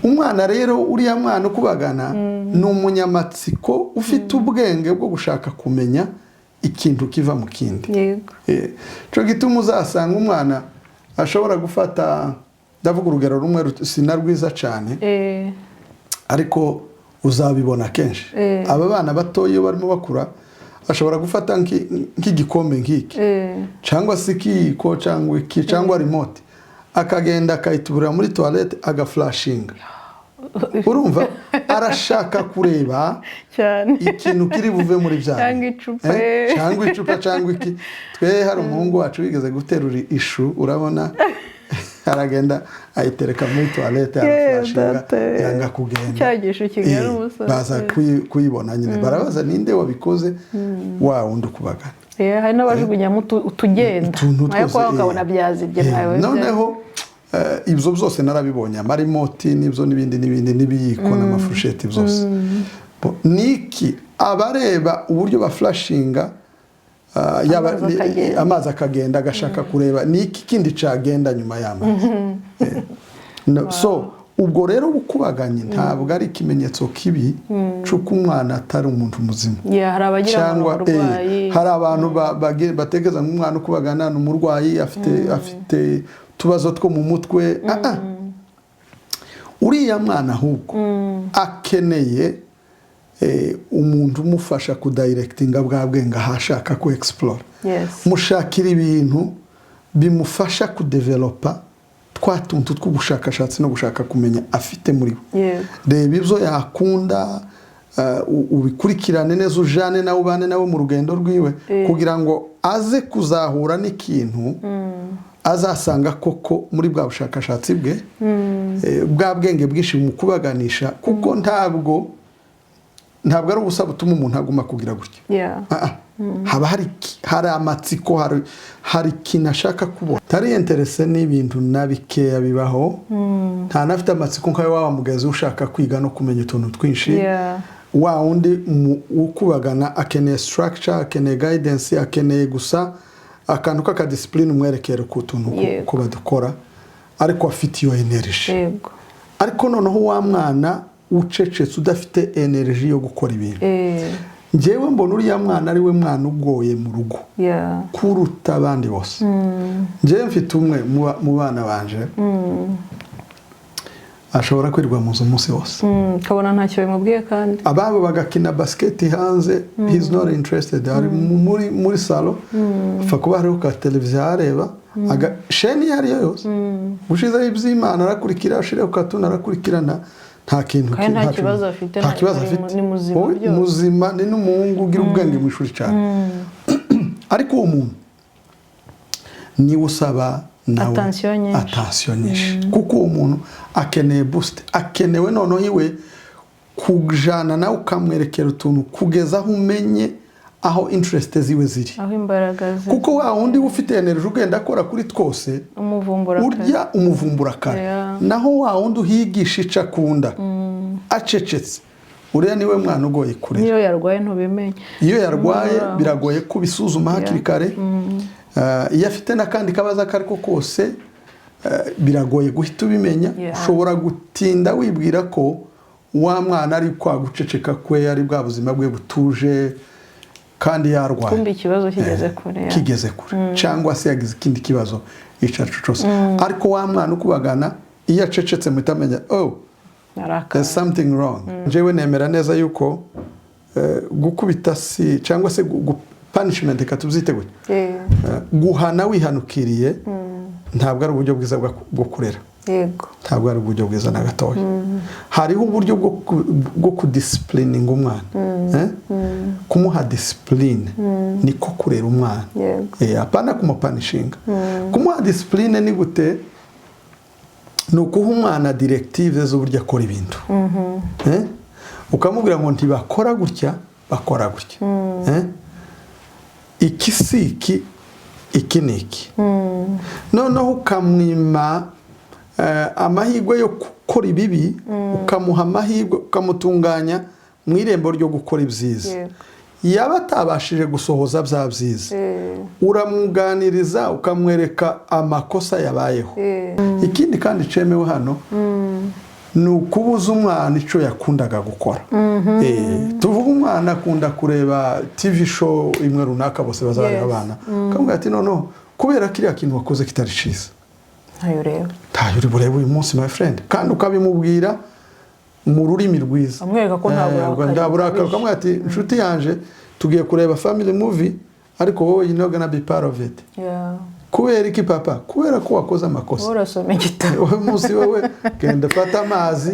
Umwana rero, uriya mwana ukubagana ni umunyamatsiko ufite ubwenge bwo gushaka kumenya ikintu kiva mu kindi. Cyo gituma uzasanga umwana ashobora gufata, ndavuga urugero rumwe si na rwiza cyane, ariko uzabibona kenshi. Aba bana bato iyo barimo bakura, ashobora gufata nk'igikombe nk'iki cyangwa se ikiyiko cyangwa iki cyangwa remote, akagenda akayituburira muri toilette, agaflushinga. Urumva arashaka kureba ikintu kiri buve muri bya Cyangwa bintu. icupa, Cyangwa icupa cyangwa iki. Twe hari umuhungu wacu wigeze guterura ishu, urabona, aragenda ayitereka muri toilette, araflushinga, data. yanga kugenda. Cya gishu kigana umusozi. Baza kuyibona nyine, barabaza ninde wabikoze, wa wundi ukubagana. Hari n'abajugunyamo utugenda Utuntu nayo twose, kuba ukabona byazibye ntawe. Noneho ibyo byose narabibonye, amaremote n'ibyo n'ibindi n'ibindi n'ibiyiko n'amafurusheti byose. Niki abareba uburyo baflushinga, yaba Amazi akagenda. Amazi akagenda, agashaka kureba niki kindi cagenda nyuma y'amazi. No, so ubwo rero ubukubaganye ntabwo ari ikimenyetso kibi cy'uko umwana atari umuntu muzima. Yeah, hari abagira ngo Cyangwa ni uburwayi. hari abantu batekereza ngo umwana ukubagana ni umurwayi, afite utubazo two mu mutwe. Ah, ah. Uriya mwana ahubwo akeneye umuntu umufasha kudirectinga bwa bwenge aho ashaka ku explore. Mushakira ibintu bimufasha kudevelopa twa tuntu tw'ubushakashatsi no gushaka kumenya afite muri we. Reba ibyo yakunda, ubikurikirane neza, ujane nawe, ubane nawe mu rugendo rwiwe, kugira ngo aze kuzahura n'ikintu azasanga koko muri bwa bushakashatsi bwe, bwa bwenge bwinshi mu kubaganisha, kuko ntabwo ari ubusa butuma umuntu aguma kugira gutya. Ah, ah. Haba hari amatsiko, hari ikintu ashaka kubona, tari intéressé n'ibintu na bikeya bibaho, nta nafite amatsiko nk'ayo waba mugenzi ushaka kwiga no kumenya utuntu twinshi. Wa wundi ukubagana akeneye structure, akeneye guidance, akeneye gusa akantu k'akadiscipline, umwerekere ku tuntu uko badukora, ariko afite iyo energy. Ariko noneho wa mwana ucecetse, udafite energy yo gukora ibintu, njyewe mbona uriya mwana ari we mwana ugoye mu rugo kuruta abandi bose. Njyewe mfite umwe mu bana banje ashobora kwirirwa mu nzu umunsi wose. Ukabona ntacyo bimubwiye kandi. Ababo bagakina basiketi hanze, he's not interested. Ari muri salon, apfa kuba hariho ka televiziyo areba chaîne iyo ariyo yose, ushizeho iby'Imana arakurikira, ushireho cartoon arakurikirana, nta kintu. Kandi nta kibazo afite, nta kibazo afite. Ni muzima Wowe, byose. Muzima, ni n'umuhungu ugira ubwenge mu ishuri cyane, ariko uwo muntu niwe usaba nawe Attention nyinshi. Attention nyinshi, kuko uwo muntu akeneye boost, akenewe noneho iwe kujana nawe, ukamwerekera utuntu kugeza aho umenye aho interest ziwe ziri, aho imbaraga ze. Kuko wa wundi ufite energy ugenda akora kuri twose, umuvumbura kare. Urya umuvumbura kare. Naho wa wundi uhigisha icyo akunda acecetse, uriya niwe mwana ugoye kurera. Niyo yarwaye ntubimenya. Iyo yarwaye biragoye kubisuzuma hakiri kare. Iyo afite n'akandi kabazo ako ari ko kose, biragoye guhita ubimenya. Ushobora gutinda wibwira ko wa mwana ari kwa guceceka kwe, ari bwa buzima bwe butuje, kandi yarwaye. Kumva ikibazo kigeze kure, yeah. Kigeze kure, cyangwa se yagize ikindi kibazo icyo ari cyo cyose. Ariko wa mwana ukubagana, iyo acecetse muhita amenya: "Oh, Arakara. there's something wrong." Njyewe nemera neza yuko gukubita si cyangwa se punishment, reka tubyite gutya, guhana wihanukiriye ntabwo ari uburyo bwiza bwo kurera. Ntabwo ari uburyo bwiza na gatoya. Hariho uburyo bwo kudisciplininga umwana, eh? Kumuha discipline niko kurera umwana. Apana kumupunishinga. Kumuha discipline ni gute? Ni ukuha umwana directive z'uburyo akora ibintu, eh? Ukamubwira ngo ntibakora gutya, bakora gutya, eh? Iki si iki, iki ni iki. Noneho ukamwima amahirwe yo gukora ibibi, ukamuha amahirwe, ukamutunganya mu irembo ryo gukora ibyiza. Yaba atabashije gusohoza bya byiza, uramuganiriza, ukamwereka amakosa yabayeho. Ikindi kandi cyemewe hano, Ni ukubuza umwana icyo yakundaga gukora. Tuvuge umwana akunda kureba TV show imwe runaka, bose bazareba abana, ukamubwira ati: "Noneho kubera kiriya kintu wakoze kitari cyiza, Ntayo ureba." Ntayo uri burebe uyu munsi, my friend. Kandi ukabimubwira mu rurimi rwiza. Amwereka ko nta burakari Nta burakari. bukabije. Ukamubwira ati: "Inshuti yanje, tugiye kureba family movie, ariko wowe, you not gonna be part of it." "Kubera iki, papa?" "Kubera ko wakoze amakosa." Wowe urasoma igitabo. Wowe munsi, wowe genda ufate amazi,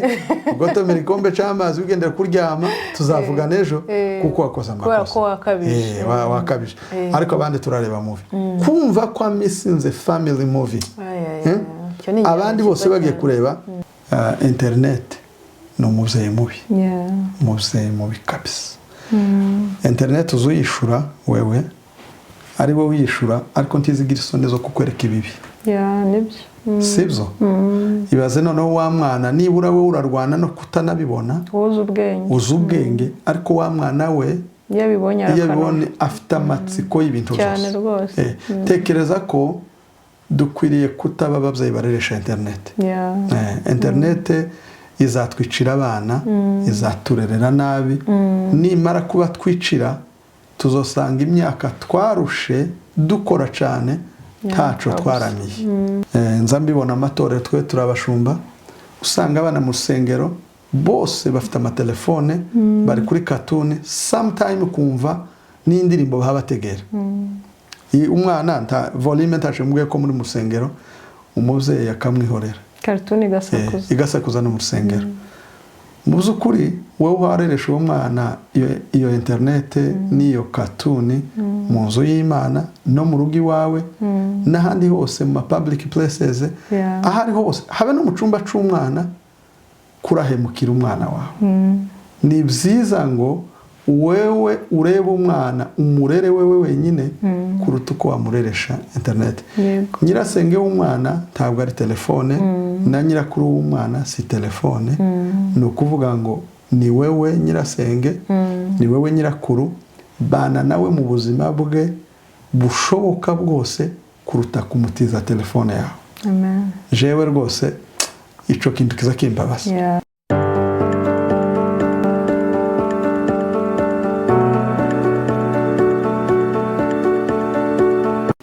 ugotomera igikombe cy'amazi, ugendera kuryama, tuzavugana ejo, kuko wakoze Kubera amakosa. ko wakabije. Wakabije. Ariko abandi turareba movie. Kumva ko amisinze family movie, Ay, ay, ay. Icyo ni igihano abandi bose cyiza bagiye cyane. kureba internet, ni umubyeyi mubi. Umubyeyi mubi kabisa. Internet uzuyishura wewe, ari wowe uyishura, ariko ntizigira isoni zo kukwereka ibibi. Yeah, nibyo. Sibyo? Ibaze noneho wa mwana, nibura we urarwana no kutanabibona. Wuzi ubwenge. Uzi ubwenge, ariko wa mwana we, Iyo abibonye iyo arakanura. abibonye afite amatsiko y'ibintu Cyane byose. rwose. Tekereza ko dukwiriye kutaba ababyeyi bareresha interineti. Interineti izatwicira abana, izaturerera nabi. Nimara kuba twicira, tuzosanga imyaka twarushe dukora cyane ntaco twaramiye. Nza mbibona amatorero, twe turabashumba, usanga abana mu rusengero bose bafite amatelefone, bari kuri cartoon, sometime kumva n'indirimbo baba bategera. Iyi umwana nta volume, ntaco mubwiye ko muri mu rusengero, umubyeyi akamwihorera. Cartoon igasakuza. Igasakuza no mu rusengero. Mu by'ukuri, wowe uhareresha uwo mwana iyo interinete n'iyo cartoon mu nzu y'Imana no mu rugo iwawe n'ahandi hose mu ma public places, aho ari hose, habe no mu cyumba cy'umwana, kurahemukira umwana wawe. Ni byiza ngo wewe urebe umwana, umurere wewe wenyine, kuruta uko wamureresha interineti. Nyirasenge w'umwana ntabwo ari telefone, na nyirakuru w'umwana si telefone. Ni ukuvuga ngo ni wewe nyirasenge, ni wewe nyirakuru, bana nawe mu buzima bwe bushoboka bwose kuruta kumutiza telefone yawe. Amen. Jewe rwose icyo kintu kiza kimbabaza.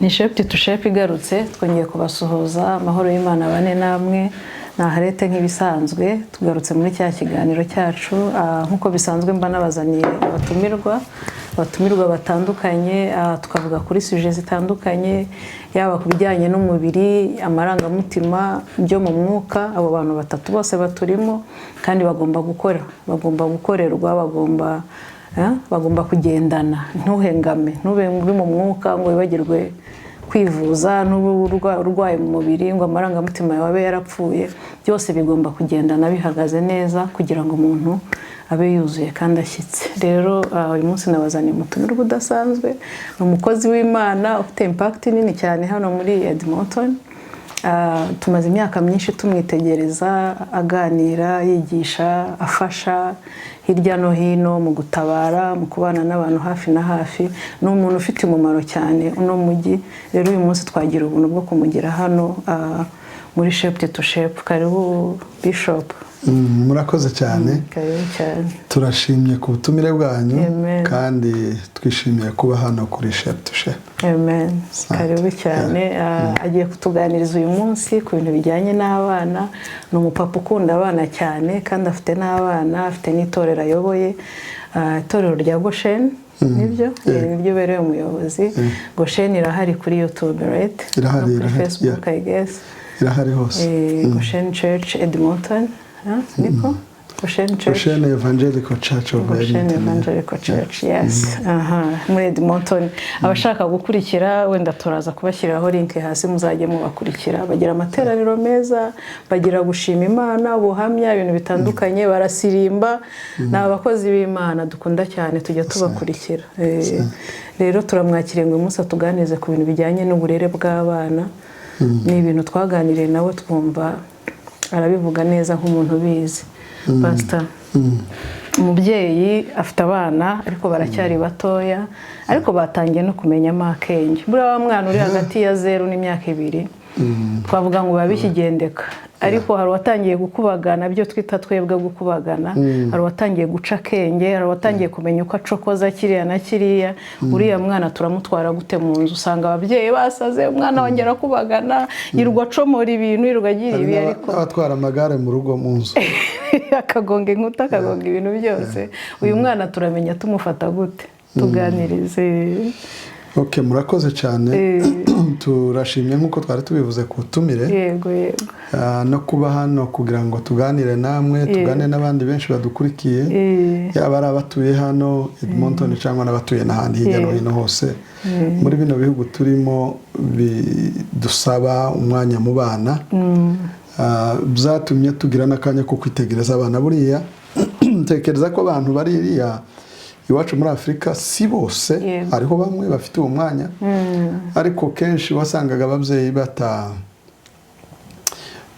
Ni Shape to Shape igarutse, twongeye kubasuhuza. Amahoro y'Imana bane namwe. Ni aharete nk'ibisanzwe, tugarutse muri cya kiganiro cyacu. Nk'uko bisanzwe mba nabazaniye abatumirwa batandukanye, tukavuga kuri sujet zitandukanye, yaba ku bijyanye n'umubiri, amarangamutima, byo mu mwuka. Abo bantu batatu bose baturimo kandi bagomba gukora, bagomba gukorerwa, bagomba kugendana. Ntuhengame, ntube uri mu mwuka ngo wibagirwe kwivuza, ntube urwaye mu mubiri ngo amarangamutima yawe abe yarapfuye. Byose bigomba kugendana bihagaze neza kugira ngo umuntu abe yuzuye kandi ashyitse. Rero uyu munsi nabazaniye umutumirwa udasanzwe. Ni umukozi w'Imana ufite impact nini cyane hano muri Edmonton. Tumaze imyaka myinshi tumwitegereza aganira, yigisha, afasha hirya no hino mu gutabara, mu kubana n'abantu hafi na hafi. Ni umuntu ufite umumaro cyane uno mujyi. Rero uyu munsi twagira ubuntu bwo kumugira hano muri Shape to Shape. Karibu, Bishop. Murakoze cyane. Karibu cyane. Turashimye ku butumire bwanyu. Amen. Kandi twishimiye kuba hano kuri Shape to Shape. Amen. Asante. Karibu cyane. Agiye kutuganiriza uyu munsi ku bintu bijyanye n'abana. Ni umupapa ukunda abana cyane kandi afite n'abana, afite n'itorero ayoboye, itorero rya Goshen. Nibyo? Yego. Nibyo ubereye umuyobozi. Goshen irahari kuri YouTube, right? Irahari, No kuri irahari, Facebook, yeah. I guess. Irahari hose. Goshen Church Edmonton. Niko? Goshen Church. Goshen Evangelical Church of Goshen Edmonton. Evangelical Church, yes. Aha, muri Edmonton. Abashaka gukurikira wenda turaza kubashyiriraho link hasi, muzajye mubakurikira. Bagira amateraniro meza, bagira gushima Imana, ubuhamya, ibintu bitandukanye, barasirimba. Ni abakozi b'Imana dukunda cyane, tujya tubakurikira. Rero turamwakiriye ngo uyu munsi atuganirize ku bintu bijyanye n'uburere bw'abana. Ni ibintu twaganiriye nawe twumva arabivuga neza nk'umuntu ubizi. Pastor, umubyeyi afite abana ariko baracyari batoya, ariko batangiye no kumenyamo akenge. Buriya wa mwana uri hagati ya 0 n'imyaka 2 Twavuga ngo biba bikigendeka, ariko hari uwatangiye gukubagana, byo twita twebwe gukubagana, hari uwatangiye guca akenge, hari uwatangiye kumenya uko acokoza kiriya na kiriya. Uriya mwana turamutwara gute mu nzu? Usanga ababyeyi basaze: "Umwana wanjye arakubagana, yirirwa acomora ibintu, yirirwa agira Hari ibi." Ariko n'abatwara amagare mu rugo, mu nzu. Akagonga inkuta, akagonga ibintu byose. Uyu mwana turamenya tumufata gute? Tuganirize. Ok, murakoze cyane. Turashimye nk'uko twari tubivuze ku butumire Yego. No kuba hano kugira ngo tuganire namwe, tuganire n'abandi benshi badukurikiye, yaba ari abatuye hano Edmonton cyangwa n'abatuye n'ahandi hirya no hino hose muri bino bihugu turimo bidusaba umwanya mu bana. Byatumye tugira n'akanya ko kwitegereza abana. Buriya ntekereza ko abantu bari iriya iwacu muri Afurika si bose, hariho bamwe bafite uwo mwanya, ariko kenshi wasangaga ababyeyi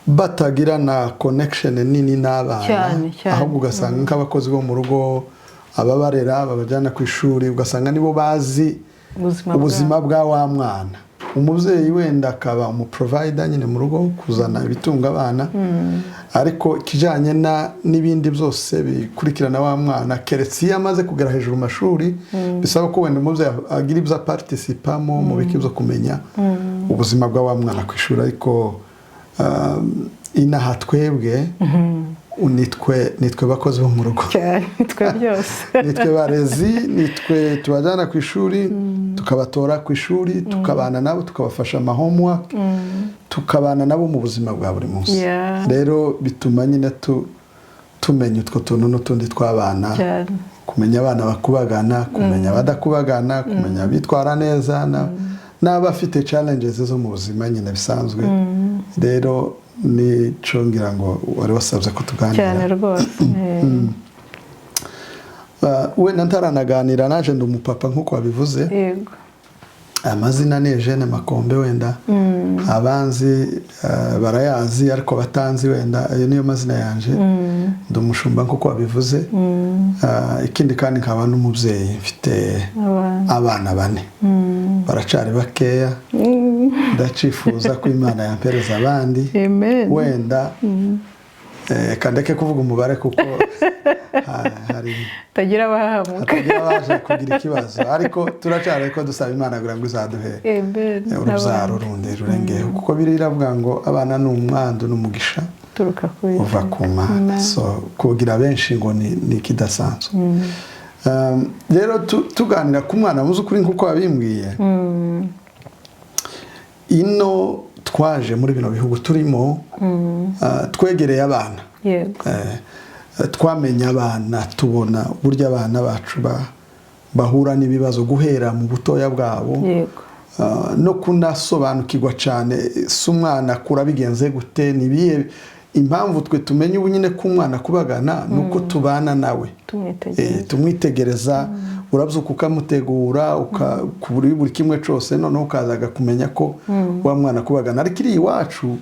batagira na connection nini n'abana, Cyane, cyane. ahubwo ugasanga nk'abakozi bo mu rugo, ababarera, babajyana ku ishuri, ugasanga nibo bazi ubuzima. Ubuzima bwa wa mwana. Umubyeyi wenda akaba umu provider nyine mu rugo, kuzana ibitunga abana, ariko ikijyanye n'ibindi byose bikurikirana wa mwana, keretse iyo amaze kugera hejuru mu mashuri, bisaba ko wenda umubyeyi agira ibyo aparticipamo mu biki byo kumenya ubuzima bwa wa mwana ku ishuri. Ariko inaha twebwe nitwe bakozi bo mu rugo. Cyane, nitwe byose. Nitwe barezi, nitwe tubajyana ku ishuri, tukabatora ku ishuri, tukabana nabo, tukabafasha ama homework, tukabana nabo mu buzima bwa buri munsi. Rero bituma nyine tumenya utwo tuntu n'utundi tw'abana, kumenya abana bakubagana, kumenya abadakubagana, kumenya abitwara neza n'abafite challenges zo mu buzima nyine bisanzwe. Rero nico ngira ngo wari wasabye ko tuganira. Cyane rwose. Wenda ntaranaganira, naje ndi umupapa nk'uko wabivuze. Amazina ni Eugene Makombe. Wenda abanzi barayazi, ariko batanzi wenda ayo niyo mazina yanje. Ndi umushumba nk'uko wabivuze. Ikindi kandi nkaba n'umubyeyi, mfite abana. Abana bane, baracari bakeya. Ndacifuza ko Imana yampereza abandi. Amen. Wenda kandeke kuvuga umubare kuko hari tagira abahahamuka. Hatagira abaje kugira ikibazo, ariko turacyari ko dusaba Imana kugira ngo izaduhe Amen. urubyaro rundi rurengeyeho, kuko biri iravuga ngo abana ni umwandu n'umugisha turuka kuri uva ku Mana. So kugira benshi ngo ni ikidasanzwe. Rero tuganira ku mwana, mu by'ukuri nk'uko wabimbwiye, ino twaje muri bino bihugu turimo, twegereye abana. Twamenye abana, tubona uburyo abana bacu bahura n'ibibazo guhera mu butoya bwabo, no kunasobanukirwa cyane si umwana akura bigenze gute, ni ibihe impamvu twe tumenya ubu nyine ko umwana akubagana, ni uko tubana nawe. Tumwitegereza. Tumwitegereza, urabyuka ukamutegura ku buri kimwe cyose, noneho ukazaga kumenya ko wa mwana akubagana. Ariko iri iwacu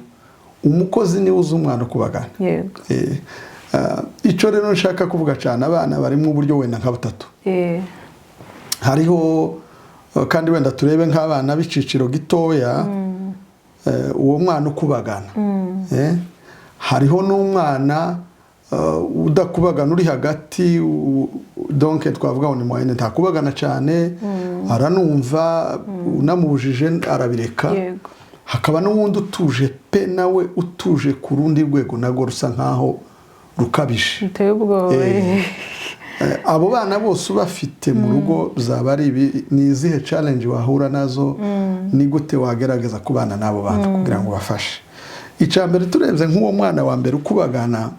umukozi niwe uzi umwana ukubagana. Icyo rero nshaka kuvuga cyane, abana barimo uburyo wenda nka butatu. Hariho kandi wenda turebe nk'abana b'iciciro gitoya, uwo mwana ukubagana. Hariho n'umwana udakubagana uri hagati, donc twavuga ngo ni moyenne, ntakubagana cyane, aranumva, unamubujije arabireka. Hakaba n'uwundi utuje pe, nawe utuje ku rundi rwego narwo rusa nkaho rukabije. Biteye ubwoba. Abo bana bose ubafite mu rugo zaba ari ibi, ni izihe challenge wahura nazo? Ni gute wagerageza kubana n'abo bantu kugira ngo ubafashe? Icya mbere, turebye nk'uwo mwana wa mbere ukubagana,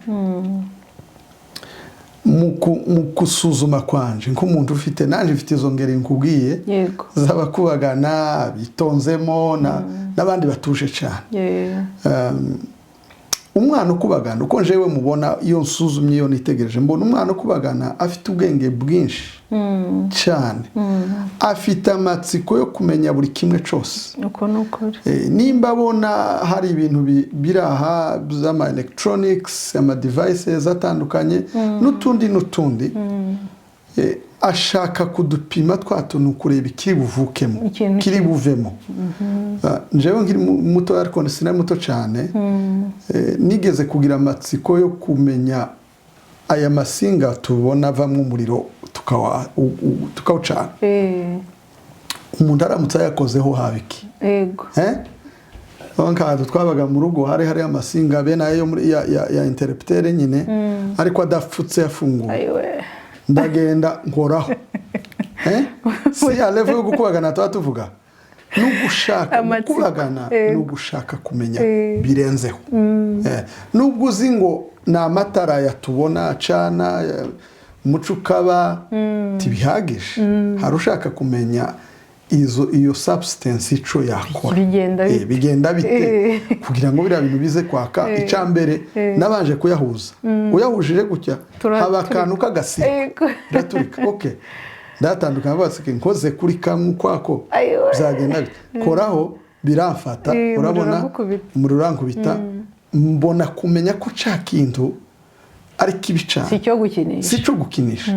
mu gusuzuma kwanje nk'umuntu ufite, nanjye mfite izo ngeri nkubwiye z'abakubagana, bitonzemo, n'abandi batuje cyane. Umwana ukubagana, uko njyewe mubona, iyo nsuzumye, iyo nitegereje, mbona umwana ukubagana afite ubwenge bwinshi cyane, afite amatsiko yo kumenya buri kimwe cyose. Uko ni ukuri. Nimba abona hari ibintu biri aha by'ama electronics, ama devices atandukanye n'utundi n'utundi. Ashaka kudupima twa tuntu, kureba ikiri buvukemo, Ikintu kiri buvemo. Njyewe nkiri muto, ariko sinari muto cyane, nigeze kugira amatsiko yo kumenya aya masinga tubona avamo umuriro tukawucana, umuntu aramutse ayakozeho haba iki? Eh? Donc ahantu twabaga mu rugo hari amasinga bene ayo muri ya interrupteur nyine, ariko adapfutse, yafunguye. Ayiwe. Ndagenda nkoraho. Eh? Si ya level yo gukubagana tuba tuvuga, ni ugushaka Amatsiko. gukubagana, ni ugushaka kumenya birenzeho. Nubwo uzi ngo ni amatara yatubona acana, umuco ukaba, ntibihagije. Hari ushaka kumenya iyo substance ico yakora. Bigenda bite? Bigenda bite kugira ngo biriya bintu bize kwaka? Icya mbere nabanje kuyahuza, uyahujije gutya haba akantu k'agasigo, biraturika. Ok, ndatandukana, baseke nkoze kuri kamwe ukwako, Ayiwe. byagenda bite? Koraho biramfata. Umuriro Urabona, uragukubita. umuriro urankubita, mbona kumenya ko ca kintu ari kibi cyane. Si icyo gukinisha. Si cyo gukinisha.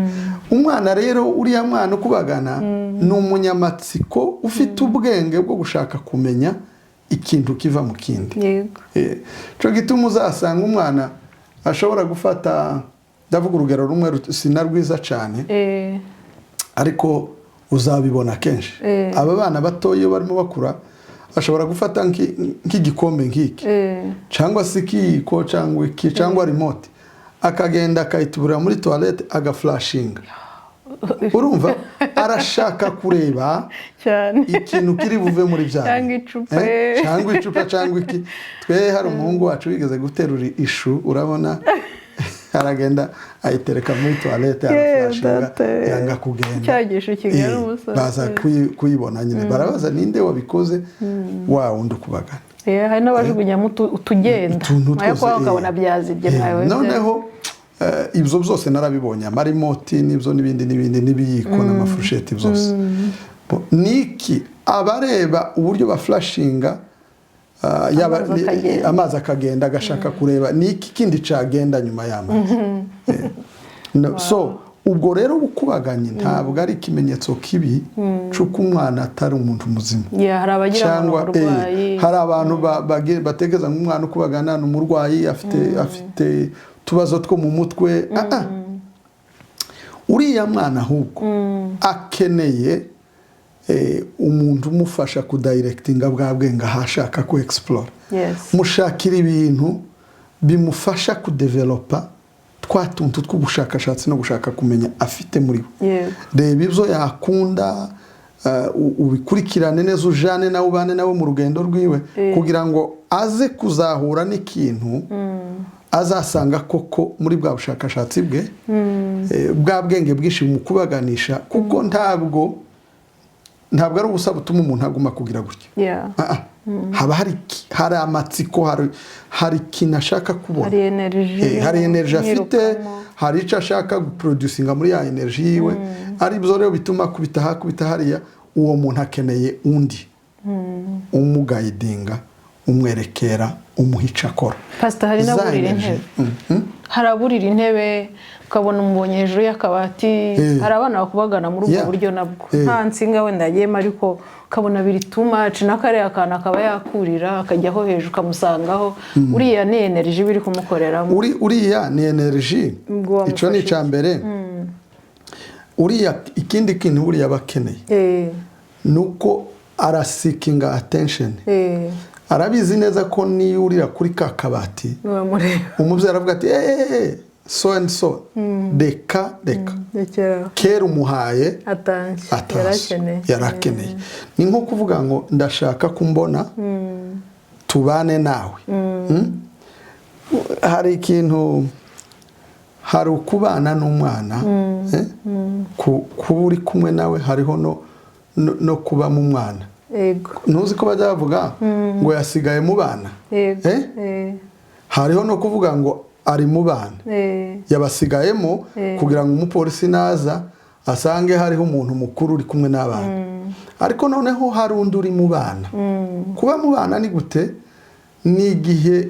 Umwana rero, uriya mwana ukubagana ni umunyamatsiko ufite ubwenge bwo gushaka kumenya ikintu kiva mu kindi. Cyo gituma uzasanga umwana ashobora gufata, ndavuga urugero rumwe si na rwiza cyane, ariko uzabibona kenshi. Aba bana bato iyo barimo bakura, ashobora gufata nk'igikombe nk'iki, cyangwa se ikiyiko, cyangwa iki, cyangwa remote, akagenda akayituburira muri toilette, agaflashinga. Urumva arashaka kureba cyane ikintu kiri buve muri bya Cyangwa bintu. icupa, Cyangwa icupa, cyangwa iki. Twe hari umuhungu wacu wigeze guterura ishu, urabona, aragenda ayitereka muri toilette, araflashinga, data. yanga kugenda. Cya gishu kigana umusore. Baza kuyibona nyine, barabaza ninde wabikoze, wa wundi ukubagana. Hari n'abajugunyamo utugenda Utuntu nayo twose, kuba ukabona byazibye mwawe. Noneho ibyo byose narabibonye, amaremote n'ibyo n'ibindi n'ibindi n'ibiyiko n'amafurusheti byose. Niki abareba uburyo baflashinga, yaba Amazi akagenda. Amazi akagenda, agashaka kureba niki kindi cagenda nyuma y'amazi. No, so ubwo rero ubukubaganyi ntabwo ari ikimenyetso kibi cy'uko umwana atari umuntu muzima. Yeah, hari abagira ngo Cyangwa ni uburwayi. hari abantu batekereza ngo umwana ukubagana ni umurwayi, afite utubazo two mu mutwe. Ah. Uriya mwana ahubwo akeneye umuntu umufasha kudirectinga bwa bwenge aho ashaka ku explore. Mushakira ibintu bimufasha kudevelopa twa tuntu tw'ubushakashatsi no gushaka kumenya afite muri we. Reba ibyo yakunda, ubikurikirane neza, ujane nawe, ubane nawe mu rugendo rwiwe, kugira ngo aze kuzahura n'ikintu azasanga koko muri bwa bushakashatsi bwe, bwa bwenge bwinshi mu kubaganisha, kuko ntabwo ari ubusa butuma umuntu aguma kugira gutya. Ah. Haba hari amatsiko, hari ikintu ashaka kubona. Hari energy. Hari energy afite, mwirukamo. hari icyo ashaka guproducinga muri ya energy yiwe, ari byo rero bituma akubita aha, akubita hariya. Uwo muntu akeneye undi umuguidinga, umwerekera, umuha icyo akora. Pasita, hari Za n'aburira energy. intebe. Hari aburira intebe, ukabona umubonye hejuru y'akabati. Hari abana bakubagana muri ubwo buryo nabwo, nta nsinga wenda yagiyemo, ariko ukabona biri too much, n'akariya kantu akaba yakurira akajyaho hejuru ukamusangaho. Uriya ni energy biri kumukoreramo. Uriya ni energy. Ubwo wamufasha Icyo ni icya mbere. Uriya ikindi kintu buriya aba akeneye ni uko araseekinga attention. Arabizi neza ko niyo urira kuri ka kabati, Ntiwamureba. umubyeyi aravuga ati: "Eee, so and so, reka, reka." Rekera. Kera umuhaye atashye. Atashye. Yarakeneye. Yarakeneye. Ni nko kuvuga ngo ndashaka kumbona tubane nawe. Hari ikintu, hari ukubana n'umwana, eh? Kuba uri kumwe nawe, hariho no kuba mu mwana. Ntuzi ko bajya bavuga ngo yasigaye mu bana? Yego. Eh? Hariho no kuvuga ngo ari mu bana, yabasigayemo, kugira ngo umupolisi naza asange hariho umuntu mukuru uri kumwe n'abana. Ariko noneho hari undi uri mu bana. Kuba mu bana ni gute? Ni igihe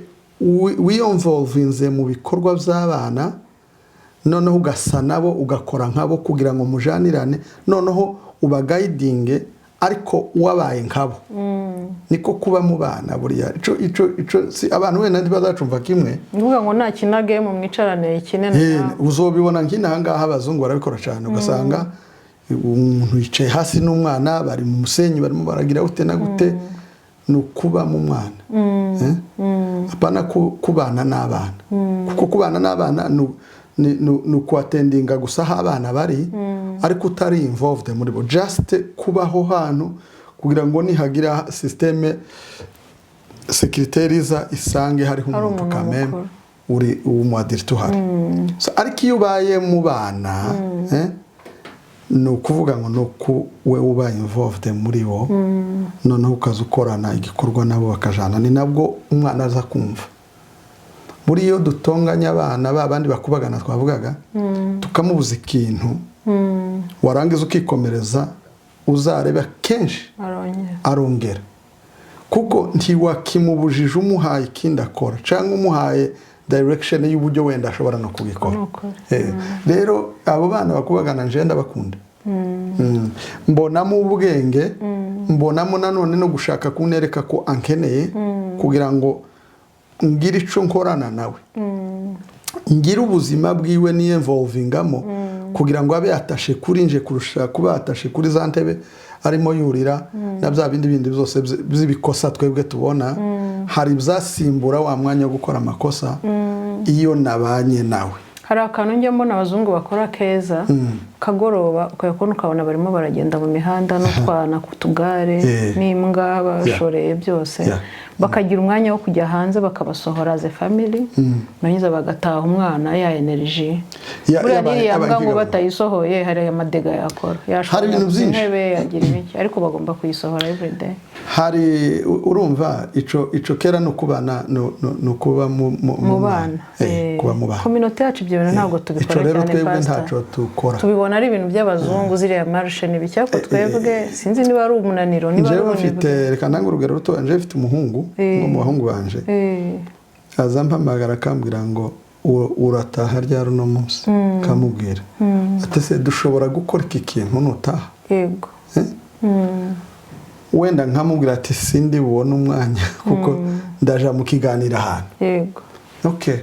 wiyinvolvinze mu bikorwa by'abana. Noneho ugasa nabo, ugakora nkabo kugira ngo mujanirane, noneho ubaguidinge ariko wabaye nkabo. Niko kuba mu bana. Buriya ico si abantu wenda ntibazacumva kimwe. Ni ukuvuga ngo ntakina game, mwicarane ikine na nawe. Uzobibona nk'inaha ngaha, abazungu barabikora cyane, ugasanga umuntu yicaye hasi n'umwana, bari mu musenyi, barimo baragira gute na gute. Ni ukuba mu mwana. Eh? Apana kubana n'abana, kuko kubana n'abana ni ukuattendinga gusa aho abana bari, ariko utari involved muri bo, just kubaho hantu kugira ngo nihagira système sécuritaire iza isange hariho hari umuntu umuntu kameme mukuru. Uri umu adulte uhari. So, ariko iyo ubaye mu bana, ni ukuvuga ngo ni uku we uba involved muri bo, noneho ukaza ukorana igikorwa nabo bakajana, ni nabwo umwana aza kumva. Buriya iyo dutonganya abana, ba bandi bakubagana twavugaga, tukamubuza ikintu, warangiza ukikomereza, uzareba kenshi arongera. Arongera, kuko ntiwakimubujije, umuhaye ikindi akora cyangwa umuhaye direction y'uburyo wenda ashobora no kubikora. Ni ukuri. Rero abo bana bakubagana nje ndabakunda. Mbonamo ubwenge, mbonamo nanone no gushaka kunereka ko ankeneye kugira ngo ngire icyo nkorana nawe, ngire ubuzima bwiwe niyinvolvingamo, kugira ngo abe atashe kuri nje kurusha kuba atashe kuri za ntebe arimo yurira na bya bindi bindi byose by'ibikosa twebwe tubona. Hari ibyasimbura wa mwanya wo gukora amakosa iyo nabanye nawe. Hari akantu njya mbona abazungu bakora keza, kagoroba ukayakubona, ukabona barimo baragenda mu mihanda n'utwana ku tugare n'imbwa bashoreye byose, bakagira umwanya wo kujya hanze, bakabasohora as a family, barangiza bagataha umwana ya energy. Buriya n'iriya yabaye mbwa ngo nk'igaruka. Batayisohoye hari amadégâts yakora. Hari ibintu byinshi. Intebe yagira ibiki, ariko bagomba kuyisohora everyday. Hari urumva ico kera no kubana, no ukuba mu mu bana. Kuba mu bana. Communauté yacu ibyo bintu ntabwo Ico tubikora rero cyane, twebwe Pastor. ntaco dukora. Tubibona ari ibintu by'abazungu, ziriya marche n'ibiki, ariko twebwe sinzi niba ari umunaniro, niba ari Njyewe ubunebwe. mfite, reka ntange urugero ruto. Njyewe mfite umuhungu, umwe mu bahungu banje, aza mpamagara akambwira ngo: "Urataha ryari uno munsi?" Kamubwira ati: "Se dushobora gukora iki kintu nutaha?" Eh? Wenda nkamubwira ati: "Sindi bubone umwanya kuko ndaja mu kiganiro ahantu." Okay,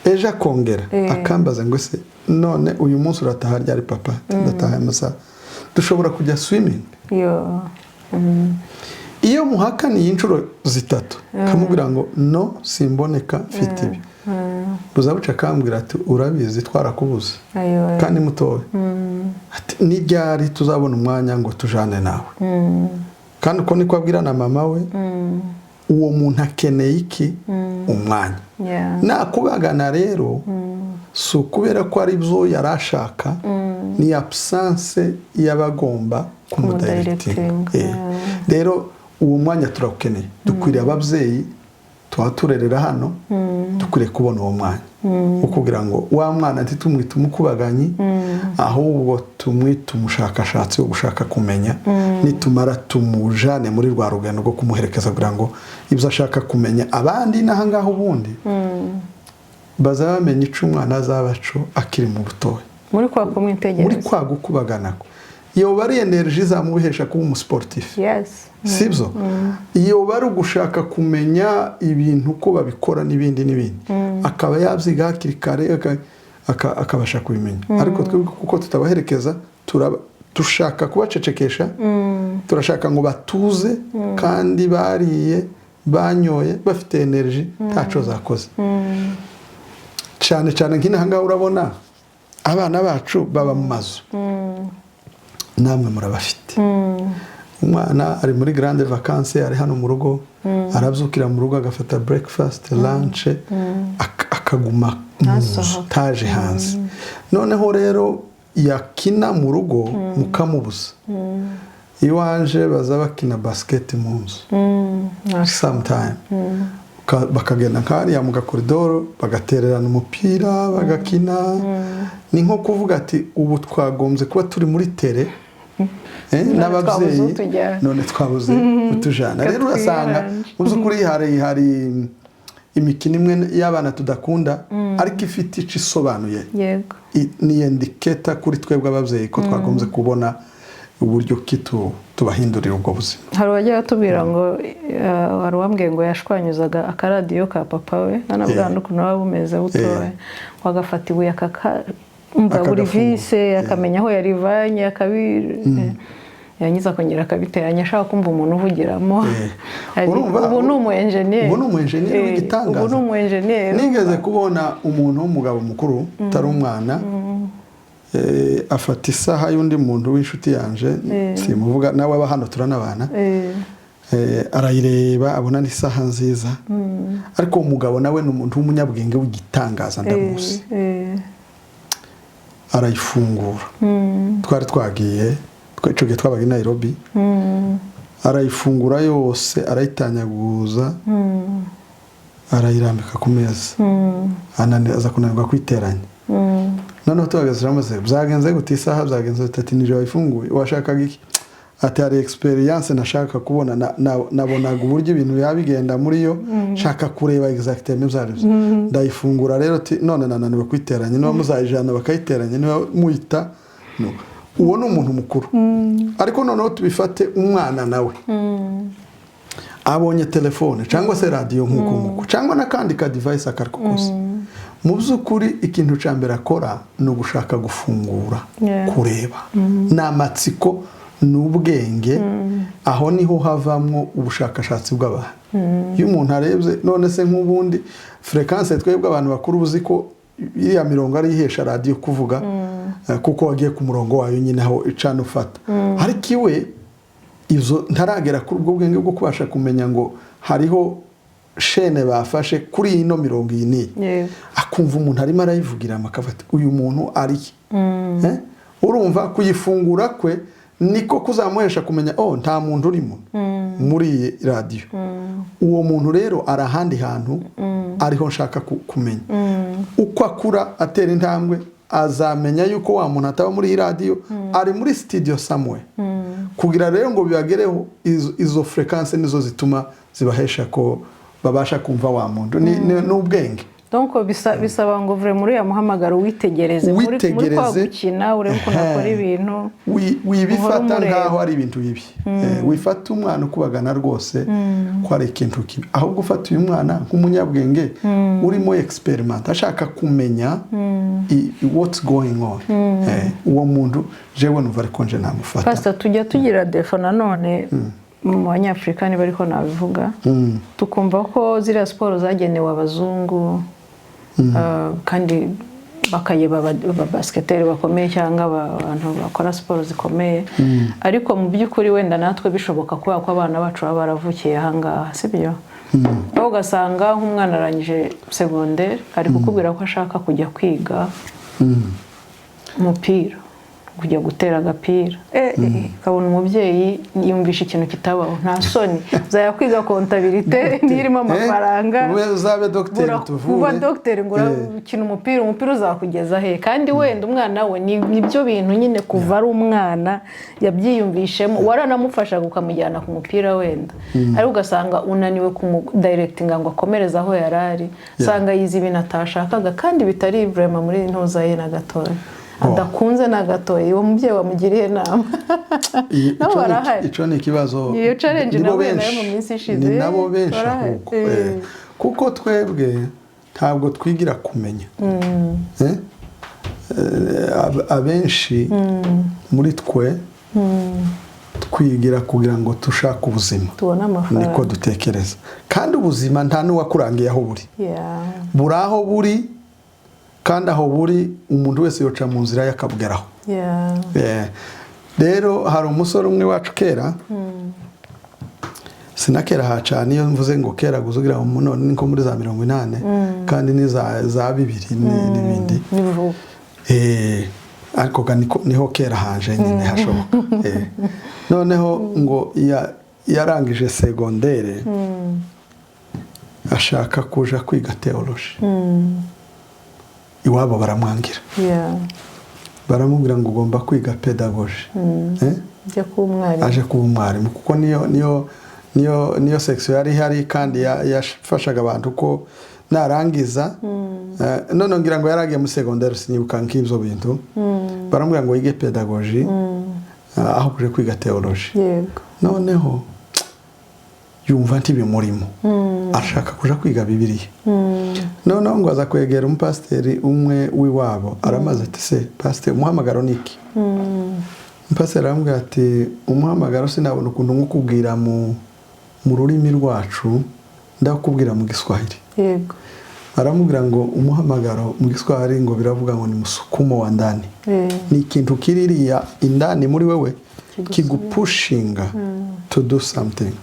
ejo akongera akambaza ngo: "Ese none uyu munsi urataha ryari, papa?" Ati: "Ndataha amasaha. Dushobora kujya swimming?" Yo. Iyo muhakaniye inshuro zitatu, kamubwira ngo: "No, simboneka, mfite ibi," buzabuca akambwira ati: "Urabizi twarakubuze." Ayo. Kandi mutoya ati: "Ni ryari tuzabona umwanya ngo tujane nawe?" Kandi uko niko abwira na mama we. Uwo muntu akeneye iki? Umwanya. Nakubagana rero si ukubera ko ari byo yari ashaka, ni absence y'abagomba kumudirectinga. Kumudirectinga. Rero uwo mwanya turawukeneye, dukwiriye ababyeyi tuba turerera hano, dukwiriye kubona uwo mwanya wo kugira ngo wa mwana ntitumwite umukubaganyi, ahubwo tumwite umushakashatsi wo gushaka kumenya. Nitumara tumujane muri rwa rugendo rwo kumuherekeza kugira ngo ibyo ashaka kumenya. Abandi n'ahangaha ubundi bazaba bamenya icyo umwana azaba aco akiri mu butoya. Muri kwa Muri kumwitegereza. kwa gukubagana kwe, iyo bari energy izamuhesha kuba umusportif. Sibyo? Iyo bari ugushaka kumenya ibintu uko babikora n'ibindi n'ibindi, akaba yabyiga hakiri kare, akabasha kubimenya. Ariko twebwe kuko tutabaherekeza, dushaka kubacecekesha, turashaka ngo batuze kandi bariye, banyoye, bafite energy, ntaco zakoze. Cyane cyane nk'inaha ngaha urabona abana bacu baba mu mazu, namwe murabafite. Umwana ari muri grande vacances, ari hano mu rugo, arabyukira mu rugo, agafata breakfast, lunch, akaguma mu nzu. Ntasohoke. Taje hanze. Noneho rero yakina mu rugo mukamubuza. Iwanje baza bakina basket mu nzu sometime. Bakagenda nk'hariya mu gakoridoro, bagatererana umupira, bagakina. Ni nko kuvuga ati: "Ubu twagombye kuba turi muri terrain None n'ababyeyi, twabuze utujyana. none twabuze utujana." Rero urasanga Katwiranje. mu by'ukuri hari imikino imwe y'abana tudakunda, ariko ifite icyo isobanuye. Ni indicator kuri twebwe ababyeyi ko twagombye kubona uburyo ki tubahindurira ubwo buzima. Hari uwajya batubwira ngo hari uwambwiye ngo yashwanyuzaga akaradiyo ka papa we, nanabwana n'ukuntu buba bumeze butoya, ngo agafata ibuye akaka buri Akagafungura. vis, akamenya aho yarivanye, akabi yarangiza akongera akabiteranya, ashaka kumva umuntu uvugiramo. Urumva, ubu ni umu enjeniyeri. Ubu ni umu enjeniyeri w'igitangaza. Ubu ni umu enjeniyeri. Nigeze kubona umuntu w'umugabo mukuru utari umwana, afata isaha y'undi muntu w'inshuti yanje, simuvuga, nawe aba hano turanabana. Arayireba, abona n'isaha nziza, ariko uwo mugabo nawe ni umuntu w'umunyabwenge w'igitangaza, ndamuzi. Arayifungura, twari twagiye, icyo gihe twabaga i Nairobi, arayifungura yose, arayitanyaguza, arayirambika ku meza, aza kunanirwa kwiteranya. Noneho tuhagaze turamaze: "Byagenze gute isaha? Byagenze gute?" Ati: "Nijoro wayifunguye, washakaga iki?" Ati: "Hari experience nashaka kubona, nabonaga uburyo ibintu biba bigenda muri yo, nshaka kureba exactement ibyo ari byo, ndayifungura rero." Ati: "None nananiwe kwiteranya, niba muzayijana bakayiteranya, niba muyita no." Uwo ni umuntu mukuru, ariko noneho tubifate umwana nawe abonye telefone cyangwa se radiyo nk'uko nguko, cyangwa n'akandi ka device ako ariko kose, mu by'ukuri ikintu cya mbere akora ni ugushaka gufungura, kureba, ni amatsiko, ni ubwenge. Aho niho havamwo ubushakashatsi bw'abantu. Iyo umuntu arebye, none se nk'ubundi fréquence, twebwe abantu bakuru uzi ko iriya mirongo ari ihesha radiyo kuvuga, kuko wagiye ku murongo wayo nyine aho icana ufata, ariko iwe izo ntaragera kuri ubwo bwenge bwo kubasha kumenya ngo hariho chaîne bafashe kuri ino mirongo iyi n'iyi. Akumva umuntu arimo arayivugira, akafata uyu muntu ari he? Eh? Urumva kuyifungura kwe niko kuzamuhesha kumenya: "Oh, nta muntu urimo muri iyi radiyo." Uwo muntu rero ari ahandi hantu ariho nshaka kumenya. Uko akura atera intambwe, azamenya yuko wa muntu ataba muri iyi radiyo, ari muri studio somewhere. Kugira rero ngo bibagereho, izo fréquence nizo zituma zibahesha ko babasha kumva wa muntu. Ni ubwenge. Donc bisaba ngo vraiment uriya muhamagaro witegereze muri kwa Witegereze. gukina, urebe ukuntu akora ibintu. Wibifata Uhora umureba. nk'aho ari ibintu bibi. Wifata umwana ukubagana rwose ko ari ikintu kibi, ahubwo ufata uyu mwana nk'umunyabwenge urimo experiment, ashaka kumenya what's going on. Uwo muntu jewe numva ariko nje namufata. Pastor, tujya tugira défaut nanone mu Banyafurika, niba ariko nabivuga, tukumva ko ziriya siporo zagenewe abazungu, kandi bakayeba aba basketteur bakomeye cyangwa abantu bakora siporo zikomeye. Ariko mu by'ukuri wenda natwe bishoboka kubera ko abana bacu baba baravukiye ahangaha, sibyo? Aho ugasanga nk'umwana arangije segonderi, ari kukubwira ko ashaka kujya kwiga umupira, kujya gutera agapira. Ukabona umubyeyi yumvisha ikintu kitabaho: "Nta soni, uzajya kwiga comptabilité ntirimo amafaranga?" Ube uzabe dogiteri tuvure. Kuba dogiteri ngo urakina umupira, umupira uzakugeza he? Kandi wenda umwana we nibyo bintu nyine kuva ari umwana yabyiyumvishemo, waranamufashaga ukamujyana ku mupira wenda, ariko ugasanga unaniwe kumudirectinga ngo akomereze aho yari ari. Usanga yize ibintu atashakaga kandi bitari vraiment muri ntuza ye na gatoya, adakunze na gatoya. Uwo mubyeyi wamugiriye inama? Nabo barahari. Icyo ni ikibazo. Iyo challenge Nibo nahuye nayo benshi. mu minsi ishize. Ni nabo benshi Barahari. ahubwo. Kuko twebwe ntabwo twigira kumenya. Eh? Abenshi muri twe twigira kugira ngo dushake ubuzima, tubone amafaranga, niko dutekereza, kandi ubuzima nta n'uwakurangiye aho buri. Buri aho buri, kandi aho buri umuntu wese yoca mu nzira ye akabugeraho. Rero hari umusore umwe wacu kera, sinakera hacana, iyo mvuze ngo kera gusa ugira ngo none ni nko muri za 80, kandi ni za 2000 n'ibindi. Ni vuba. Ariko ga niho kera hanje nyine hashoboka. Noneho ngo yarangije segondere, ashaka kuja kwiga théologie, iwabo baramwangira. Baramubwira ngo ugomba kwiga pédagogie. Njya kuba umwarimu. Aje kuba umwarimu, kuko niyo niyo Niyo section yari ihari kandi yafashaga abantu ko narangiza, none ngira ngo yaragiye muri secondaire, sinibuka nk'ibyo bintu, baramubwira ngo yige pédagogie aho kuje kwiga théologie. Noneho yumva ntibimurimo, ashaka kuja kwiga Bibiliya. Noneho ngo aza kwegera umupasiteri umwe w'iwabo, aramaze ati: "Se pasiteri, umuhamagaro ni iki?" Umupasiteri aramubwira ati: "Umuhamagaro sinabona ukuntu nkukubwira mu rurimi rwacu, ndakubwira mu Giswahili." Aramubwira ngo umuhamagaro mu Giswahili ngo biravuga ngo ni msukumo wa ndani. Ni ikintu kiririya indani muri wewe kigupushinga to do something.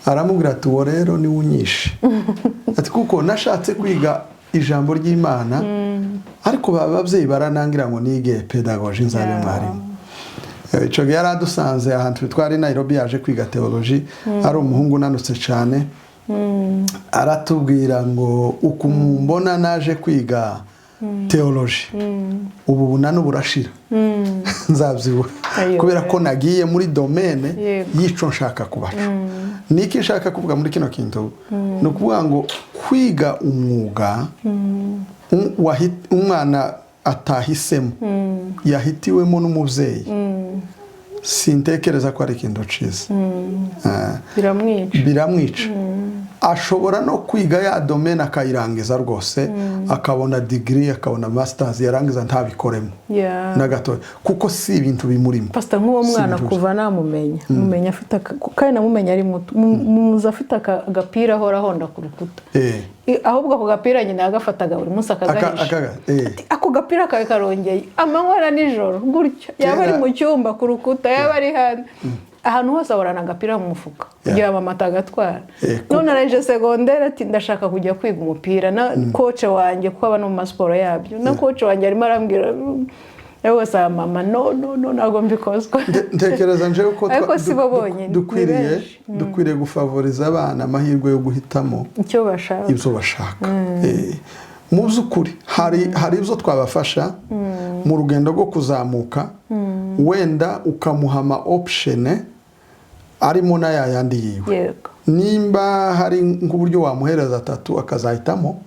Aramubwira ati: "Uwo rero niwe unyishe," ati, "kuko nashatse kwiga ijambo ry'Imana, ariko ba babyeyi baranangira ngo nige pédagogie, nzabe mwarimu." Icyo gihe yari adusanze ahantu twari Nairobi, yaje kwiga théologie, ari umuhungu unanutse cyane. Aratubwira ngo: "Uku mbona naje kwiga théologie, ubu bunani burashira nzabyibuha, Ayo, kubera ko nagiye muri domaine y'ico nshaka kubaco." Niki nshaka kuvuga muri kino kintu? Ni ukuvuga ngo kwiga umwuga umwana atahisemo, yahitiwemo n'umubyeyi, sintekereza ko ari ikintu cyiza. Biramwica. Biramwica. Ashobora no kwiga ya domaine akayirangiza rwose, akabona degree, akabona masters, yarangiza ntabikoremo na gatoya, kuko si ibintu bimurimo. Pasita, nk'uwo Si mwana, ibintu. kuva namumenya, mumenya afite kandi namumenya ari muto, muzi afite agapira ahora ahonda ku rukuta. Ahubwo ako gapira nyina yagafataga buri munsi akagahisha. Ati, "Ako gapira kawe karongeye," amanywa na nijoro gutya, yaba ari mu cyumba ku rukuta, yaba ari hanze, ahantu hose ahorana agapira mu mufuka kugira ngo mama atagatwara. None arangije secondaire, ati: "Ndashaka kujya kwiga umupira na coach wanjye," kuko aba no mu masiporo yabyo, "na coach wanjye arimo arambwira." Nawe wese, "Mama, no, no, no, ntabwo mbikozwa." Ntekereza njewe ko Ariko si bo bonyine, ni dukwiriye benshi. dukwiriye gufavoriza abana amahirwe yo guhitamo icyo bashaka. Ibyo bashaka. Mu by'ukuri hari ibyo twabafasha mu rugendo rwo kuzamuka, wenda ukamuha ama option arimo n'aya yandi yiwe. Nimba hari nk'uburyo wamuhereza atatu akazahitamo,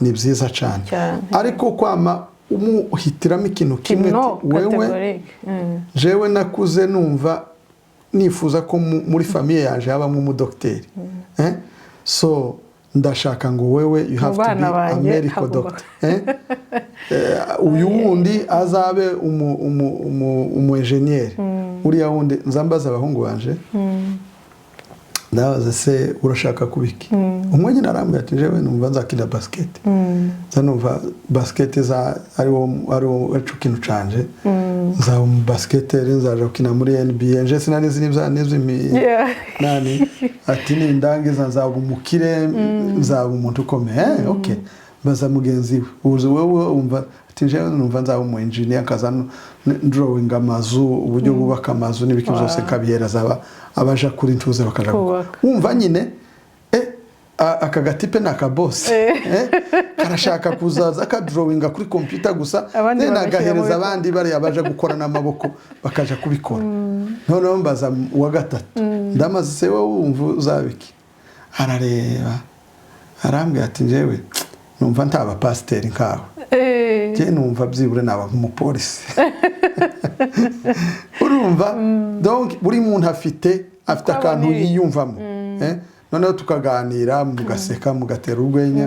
ni byiza cyane. Ariko kwama umuhitiramo ikintu kimwe, no ati, wewe catégorique. Jewe nakuze numva nifuza ko muri famille yaje habamo umudogiteri. So ndashaka ngo wewe you have to be bana a banjye medical hagomba- doctor. Uyu wundi azabe umu engineer, uriya wundi. Nzambaza abahungu banje, ndabaza: "Se urashaka kuba iki?" Umwe nyine arambwira ati: "Jewe numva nzakina basket, nza numva basket za ariwo arico kintu canje, nzaba umu basketteur, nzaja gukina muri NBA." Nje sinari nzi n'ibya n'izimi nani. Ati: "Nindangiza nzaba umukire, nzaba umuntu ukomeye." Okay. Baza mugenzi we: "Uzi wowe wumva?" Ati: "Jewe numva nzaba umu engineer, nkaza drawing amazu, uburyo bubaka amazu n'ibiki byose, kabihereza abaja kuri ntuze bakaja gukora." Kubaka. Wumva nyine aka gatipe ni akabosi, karashaka kuzaza akadrawinga kuri computer gusa, Abandi then bagashyira mu agahereza bikorwa. abandi bariya baje gukora n'amaboko bakaja kubikora. Noneho mbaza uwa gatatu, ndamaze: "Se wowe wumva uzaba iki?" Arareba, arambwira ati: "Njyewe numva ntaba pasiteri nkawe, njye numva byibure naba nk'umupolisi." Urumva, donc buri muntu afite Uko akantu abona ibintu. yiyumvamo. Noneho tukaganira, mugaseka, mugatera urwenya.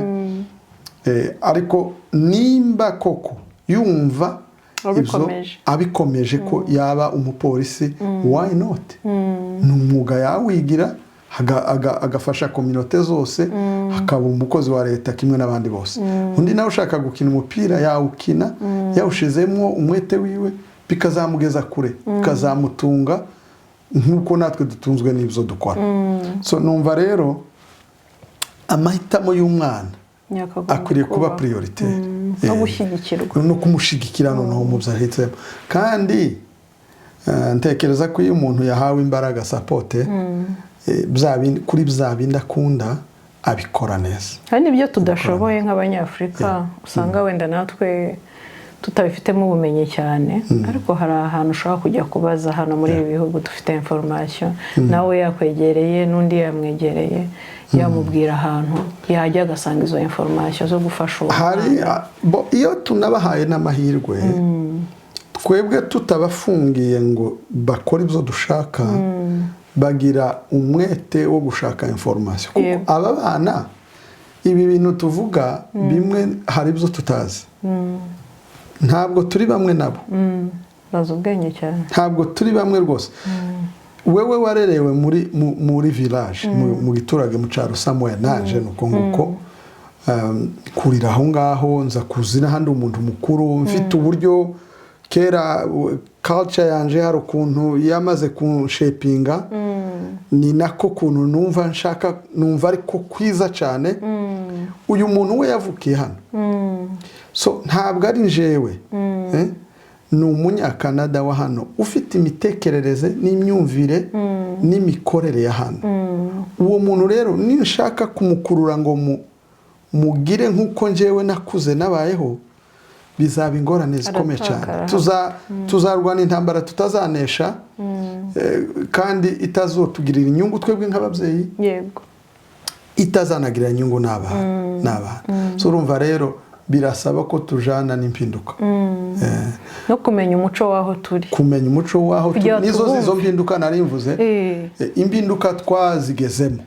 Ariko nimba koko yumva ibyo Abikomeje. abikomeje ko yaba umupolisi, why not? Ni umwuga yawigira, agafasha communauté zose, akaba umukozi wa leta kimwe n'abandi bose. Undi nawe ushaka gukina umupira yawukina, yawushizemo umwete wiwe, bikazamugeza kure, bikazamutunga nk'uko natwe dutunzwe n'ibyo dukora. So numva rero amahitamo y'umwana Yakagombye akwiriye kuba kubaho. prioritaire. No gushyigikirwa. No kumushyigikira noneho mu byo ahitsemo. Kandi ntekereza ko iyo umuntu yahawe imbaraga, support, kuri bya bindi akunda, abikora neza. Hari n'ibyo tudashoboye nk'Abanyafurika, usanga wenda natwe Tutabifitemo ubumenyi cyane, ariko hari ahantu ushobora kujya kubaza hano muri ibi bihugu dufite information. Nawe yakwegereye n'undi yamwegereye, yamubwira ahantu yajya agasanga izo information zo gufasha uwo Hari mwana. Bo, iyo tunabahaye n'amahirwe, twebwe tutabafungiye ngo bakore ibyo dushaka, bagira umwete wo gushaka information, kuko aba bana ibi bintu tuvuga bimwe hari ibyo tutazi, ntabwo turi bamwe nabo. Bazi ubwenge cyane. Ntabwo turi bamwe rwose. Wewe warerewe muri village, mu giturage, mu cyaro somewhere, naje nuko nguko kurira aho ngaho, nza kuzi n'ahandi umuntu mukuru mfite uburyo kera culture yanje hari ukuntu yamaze kunshapinga, ni nako kuntu numva nshaka, numva ariko kwiza cyane. Uyu muntu we yavukiye hano, so ntabwo ari njewe, eh? Ni Umunyakanada wa hano ufite imitekerereze n'imyumvire n'imikorere ya hano. Uwo muntu rero ninshaka kumukurura ngo mugire nk'uko njyewe nakuze nabayeho, bizaba ingorane zikomeye cyane. Aratakara. Tuzarwana intambara tutazanesha, kandi itazotugirira inyungu twebwe nk'ababyeyi, itazanagirira inyungu n'abana. So urumva rero birasaba ko tujana n'impinduka. No kumenya umuco w'aho turi. Kumenya umuco w'aho turi. Kugira Nizo tubumve. izo mpinduka nari mvuze. Impinduka twazigezemo,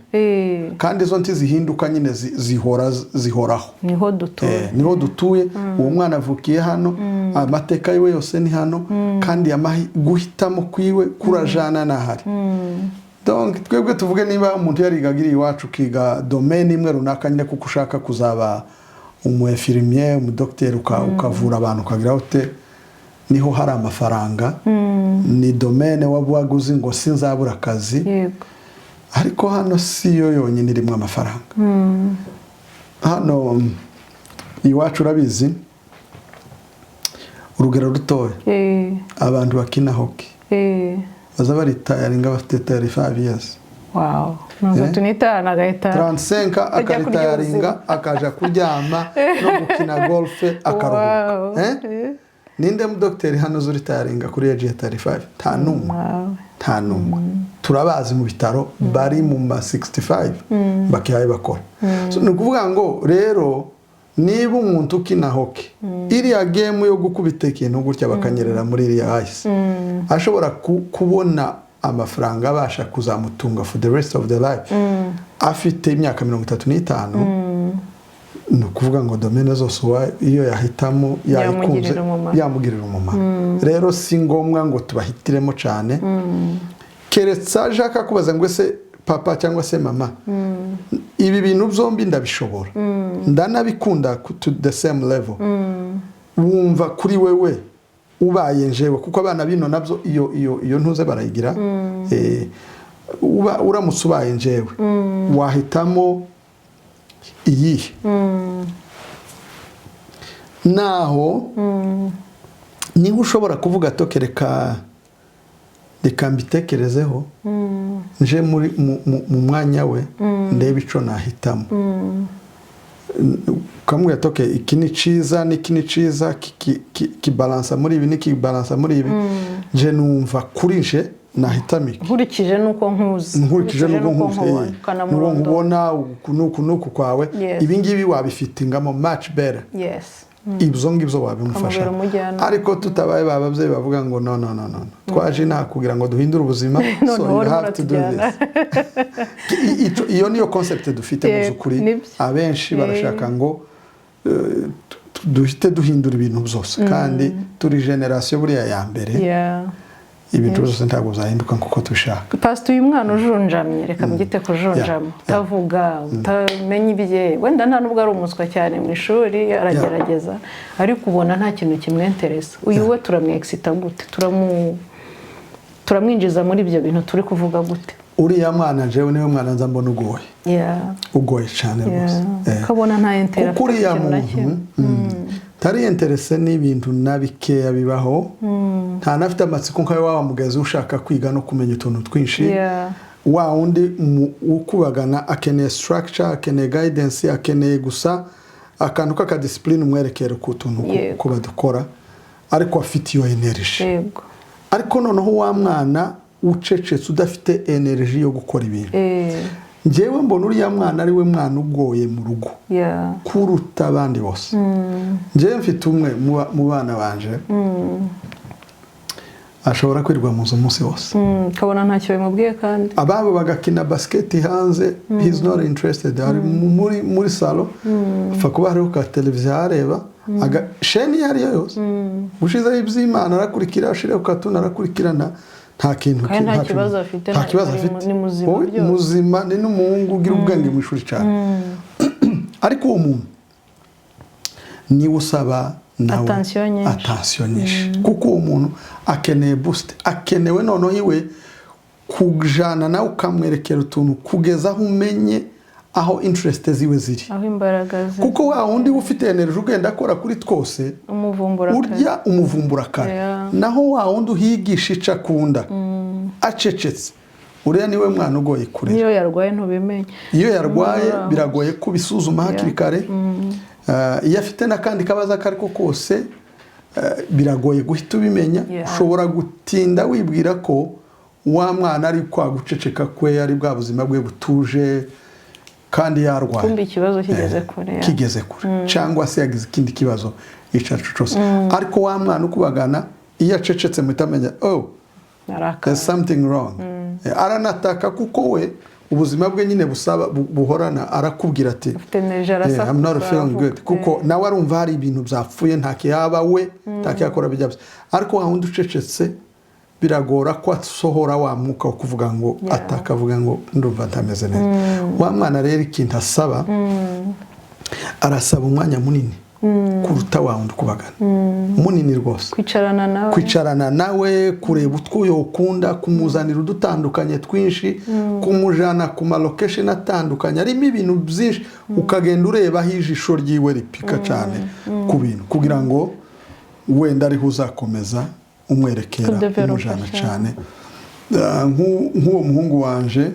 kandi izo ntizihinduka nyine, zihora zihoraho. Niho dutuye. Niho dutuye. Uwo mwana avukiye hano, amateka yiwe yose ni hano, kandi guhitamo kwiwe kurajana n'ahari. Donc twebwe tuvuge niba umuntu yarigaga iri iwacu, ukiga domaine imwe runaka nyine kuko ushaka kuzaba umu infirmier, umudogiteri, ukavura abantu, ukagira ute, niho hari amafaranga, ni domaine waba uzi ngo sinzabura akazi. Ariko hano si yo yonyine irimo amafaranga. Hano iwacu urabizi, urugero rutoya, abantu bakina hockey baza baretiringa bafite 35 years. Wow, mirongo itatu n'itanu agahita 35 ajya kurya. Akaretiringa, Ubuzima. Akaja kuryama no gukina golf, akaruhuka. Eh? Ninde mudogiteri hano uzi uretiringa kuri age ya 35? Nta n'umwe. Nta n'umwe. Turabazi mu bitaro bari mu ma 65 bakihaye bakora. So, ni ukuvuga ngo rero niba umuntu ukina hockey, iriya game yo gukubita ikintu gutya bakanyerera muri iriya ice, ashobora kubona amafaranga abasha kuzamutunga for the rest of the life afite imyaka 35, ni ukuvuga ngo domaine zose iyo yahitamo yayikunze, Yamugirira umumaro. Yamugirira umumaro. Rero si ngombwa ngo tubahitiremo cyane, keretse aje akakubaza ngo: "Ese papa cyangwa se mama, ibi bintu byombi ndabishobora, ndanabikunda to the same level, wumva kuri wewe ubaye njewe?" Kuko abana bino nabyo iyo ntuze barayigira. Uramutse ubaye njewe wahitamo iyihe? Naho niba ushobora kuvuga ati: "Reka mbitekerezeho, nje muri mu mwanya we, ndebe icyo nahitamo," ukamubwira ati: "Okay, iki ni cyiza n'iki ni cyiza, kibalansa muri ibi n'ikibalansa muri ibi, nje numva kuri nje nahitamo iki." Nkurikije n'uko nkuzi. Nkurikije n'uko nkuzi, nkubona, nuko ukanamurondora. Nkubona uku n'uku n'uku kwawe, ibi ngibi wabifitingamo much better. Ibyo ngibyo wabimufasha. Ukamubera umujyanama. Ariko tutabaye ba babyeyi bavuga ngo: "No, no, no, no, twaje inaha kugira ngo duhindure ubuzima, so Noneho you have to do uratujyana. this." Iyo niyo concept dufite mu by'ukuri. Nibyo. Abenshi barashaka ngo duhite duhindura ibintu byose, kandi turi generation buriya ya mbere. Ibintu byose ntabwo byahinduka nk'uko tubishaka. Pastor, uyu mwana ujunjamye, reka mbyite kujunjama, utavuga, utamenya ibye, wenda nta nubwo ari umuswa cyane mu ishuri, aragerageza, ariko ubona nta kintu kimwenteresa, uyu we turamwexcita gute? Turamwinjiza muri ibyo bintu turi kuvuga gute? Uriya mwana jewe niwe mwana nza mbona ugoye, ugoye cyane rwose. Ukabona nta intérêt Kuko afite uriya ku kintu na muntu kimwe. Ntari intéressé n'ibintu na bikeya bibaho, nta nafite amatsiko nkayo wa mugenzi ushaka kwiga no kumenya utuntu twinshi. Wa wundi ukubagana akeneye structure, akeneye guidance, akeneye gusa akantu k'akadiscipline, umwerekere ku tuntu uko badukora. Ariko afite iyo energy. Ariko noneho wa mwana ucecetse, udafite energy yo gukora ibintu, njyewe mbona uriya mwana ari we mwana ugoye mu rugo kuruta abandi bose. Njyewe mfite umwe mu bana banje ashobora kwirirwa mu nzu umunsi wose. Ukabona ntacyo bimubwiye kandi. Ababo bagakina basiketi hanze, he's not interested. Ari muri salo, apfa kuba hariho ka televiziyo areba chaîne iyo ariyo yose, ushizeho iby'Imana arakurikira, ushizeho cartoon arakurikirana, nta kintu. Kandi nta kibazo afite, nta kibazo afite. Ni muzima Wowe, byose. Muzima, ni n'umuhungu ugira ubwenge mu ishuri cyane. Ariko uwo muntu niwe usaba nawe attention nyinshi. Attention nyinshi, kuko uwo muntu akeneye boost, akenewe noneho iwe kujana nawe, ukamwerekera utuntu kugeza aho umenye aho interest ziwe ziri, aho imbaraga ze. Kuko wa wundi ufite energy ugenda akora kuri twose, umuvumbura kare. Urya umuvumbura kare. Naho wa wundi uhigisha icyo akunda, acecetse, uriya niwe mwana ugoye kurera. Niyo yarwaye ntubimenye. Iyo yarwaye biragoye kubisuzuma hakiri kare. Iyo afite n'akandi kabazo ako ari ko kose, biragoye guhita ubimenya. Ushobora gutinda wibwira ko wa mwana ari kwa guceceka kwe, ari bwa buzima bwe butuje, kandi yarwaye. Kumva ikibazo kigeze kure, yeah. Kigeze kure, cyangwa se yagize ikindi kibazo icyo ari cyo cyose. Ariko wa mwana ukubagana, iyo acecetse muhita amenya: "Oh, arakara." There's something wrong. Aranataka, kuko we ubuzima bwe nyine busaba buhorana, arakubwira ati: Afite energy, arasakuza, "I'm not feeling good." aravuga. Kuko nawe arumva hari ibintu byapfuye, ntakiyaba we, ntakiyakora bijya byose. Ariko wa wundi ucecetse biragora ko asohora wa mwuka wo kuvuga ngo atakavuga ngo ndumva ntameze neza. Wa mwana rero ikintu asaba, arasaba umwanya munini kuruta wa wundi ukubagana, munini rwose. Kwicarana nawe. Kwicarana nawe, kureba utwo ukunda, kumuzanira udutandukanye twinshi, kumujana ku ma location atandukanye arimo ibintu byinshi, ukagenda ureba aho ijisho ryiwe ripika cyane ku bintu, kugira ngo wenda ariho uzakomeza umwerekera, kudevelopa umujana cyane. Cyane. Nk'uwo muhungu wanje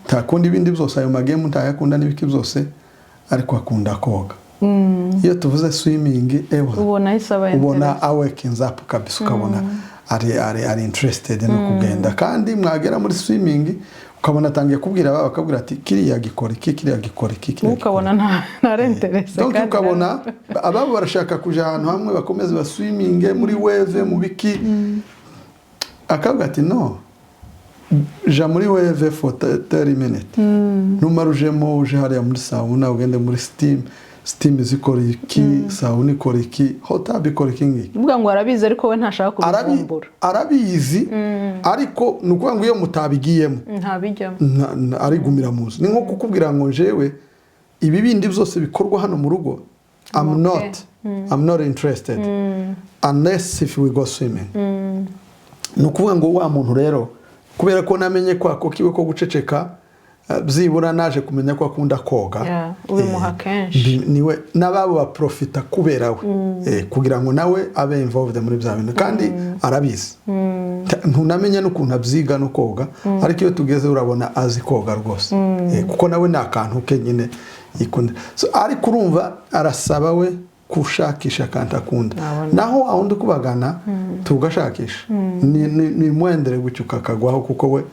ntakunda ibindi byose, ayo ma game ntayakunda n'ibiki byose, ariko akunda koga. Iyo tuvuze swimming, ewa, ubona ahise aba ubona interested. Awakens up kabisa, ukabona ari interested no kugenda. Kandi mwagera muri swimming ukabona atangiye kubwira ababo, akabwira ati: "Kiriya gikora iki, kiriya gikora iki, kiriya gikora." Ukabona ntari intéressé. Donc kandi ukabona ababo barashaka kuja ahantu hamwe bakomeze baswiminge muri wave, mu biki, akavuga ati: "No, ja muri wave for 30 minutes, numara ujemo uje hariya muri sauna, ugende muri steam. Steam zikora iki? Sauna ikora iki? Hot tub ikora iki ngiki?" Uvuga ngo arabizi, ariko we ntashaka kubivumbura. Arabizi, ariko ni ukuvuga ngo iyo mutabigiyemo ntabijyamo. Arigumira mu nzu. Ni nko kukubwira ngo: "Njyewe ibi bindi byose bikorwa hano mu rugo, I'm not interested unless if we go swimming." Ni ukuvuga ngo wa muntu rero, kubera ko namenye ko ako kiwe ko guceceka, byibura naje kumenya ko akunda koga. Yeah, ubimuha kenshi. Niwe n'ababo baprofita kubera we, kugira ngo nawe abe involved muri bya bintu, kandi arabizi. Ntunamenya n'ukuntu abyiga no koga, ariko iyo tugeze urabona azi koga rwose, kuko nawe ni akantu ke nyine yikunda. So, ariko urumva arasaba we gushakisha akantu akunda. Nabona. Naho wa wundi ukubagana tugashakisha ni mwendere gutyo ukakagwaho, kuko we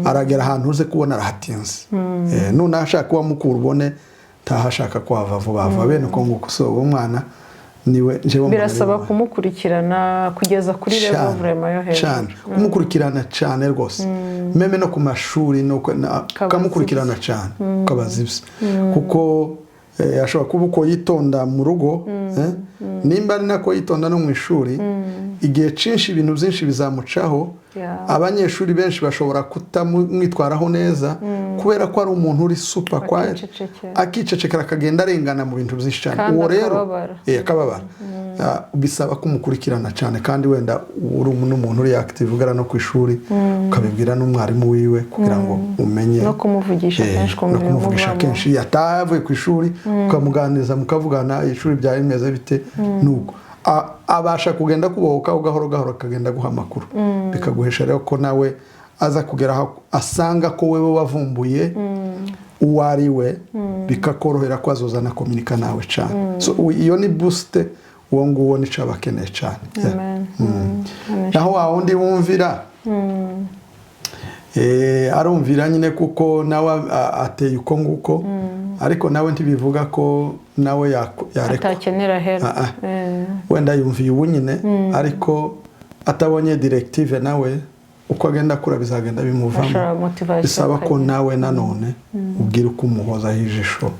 aragera ahantu uze kubona arahatinze. Nunashaka kuba mukuru ubone ntahashaka kuhava vuba vuba, bene uko nguko. So uwo mwana niwe njyewe mbona ari Birasaba we. kumukurikirana kugeza kuri level Cyane, vraiment yo hejuru. Cyane, kumukurikirana cyane rwose, même no ku mashuri no ukamukurikirana cyane, ukabaza ibye, kuko ashobora kuba uko yitonda mu rugo, nimba ari nako yitonda no mu ishuri, igihe cyinshi ibintu byinshi bizamucaho. Abanyeshuri benshi bashobora kutamwitwaraho neza kubera ko ari umuntu uri super quiet. Akicecekera. Akicecekera, akagenda arengana mu bintu byinshi cyane. Kandi Uwo rero akababara. Akababara. Bisaba kumukurikirana cyane, kandi wenda uri n'umuntu uri active, ugara no ku ishuri ukabibwira n'umwarimu wiwe kugira ngo umenye. No kumuvugisha kenshi, no ukumva kumuvugisha ibimuvamo. kenshi. Yataha avuye ku ishuri ukamuganiriza, mukavugana ishuri byari bimeze bite, nuko abasha kugenda kubohoka gahoro gahoro, akagenda guha amakuru, bikaguhesha rero ko nawe aza kugera aho asanga ko wewe wavumbuye uwo ari we, bikakorohera ko azozana kominika nawe cyane. So iyo ni boost. Uwo nguwo nico aba akeneye cyane. Yeah. Amen. Amen. Naho wa wundi wumvira, arumvira nyine kuko nawe ateye uko nguko, ariko nawe ntibivuga ko nawe yarekwa. Atakenera hera. Ah, ah. Wenda yumviye ubu nyine, ariko atabonye directive, nawe uko agenda akura bizagenda bimuvamo. Ashobora motivation. Bisaba ko akagira. Nawe nanone ubwira uko umuhozaho ijisho.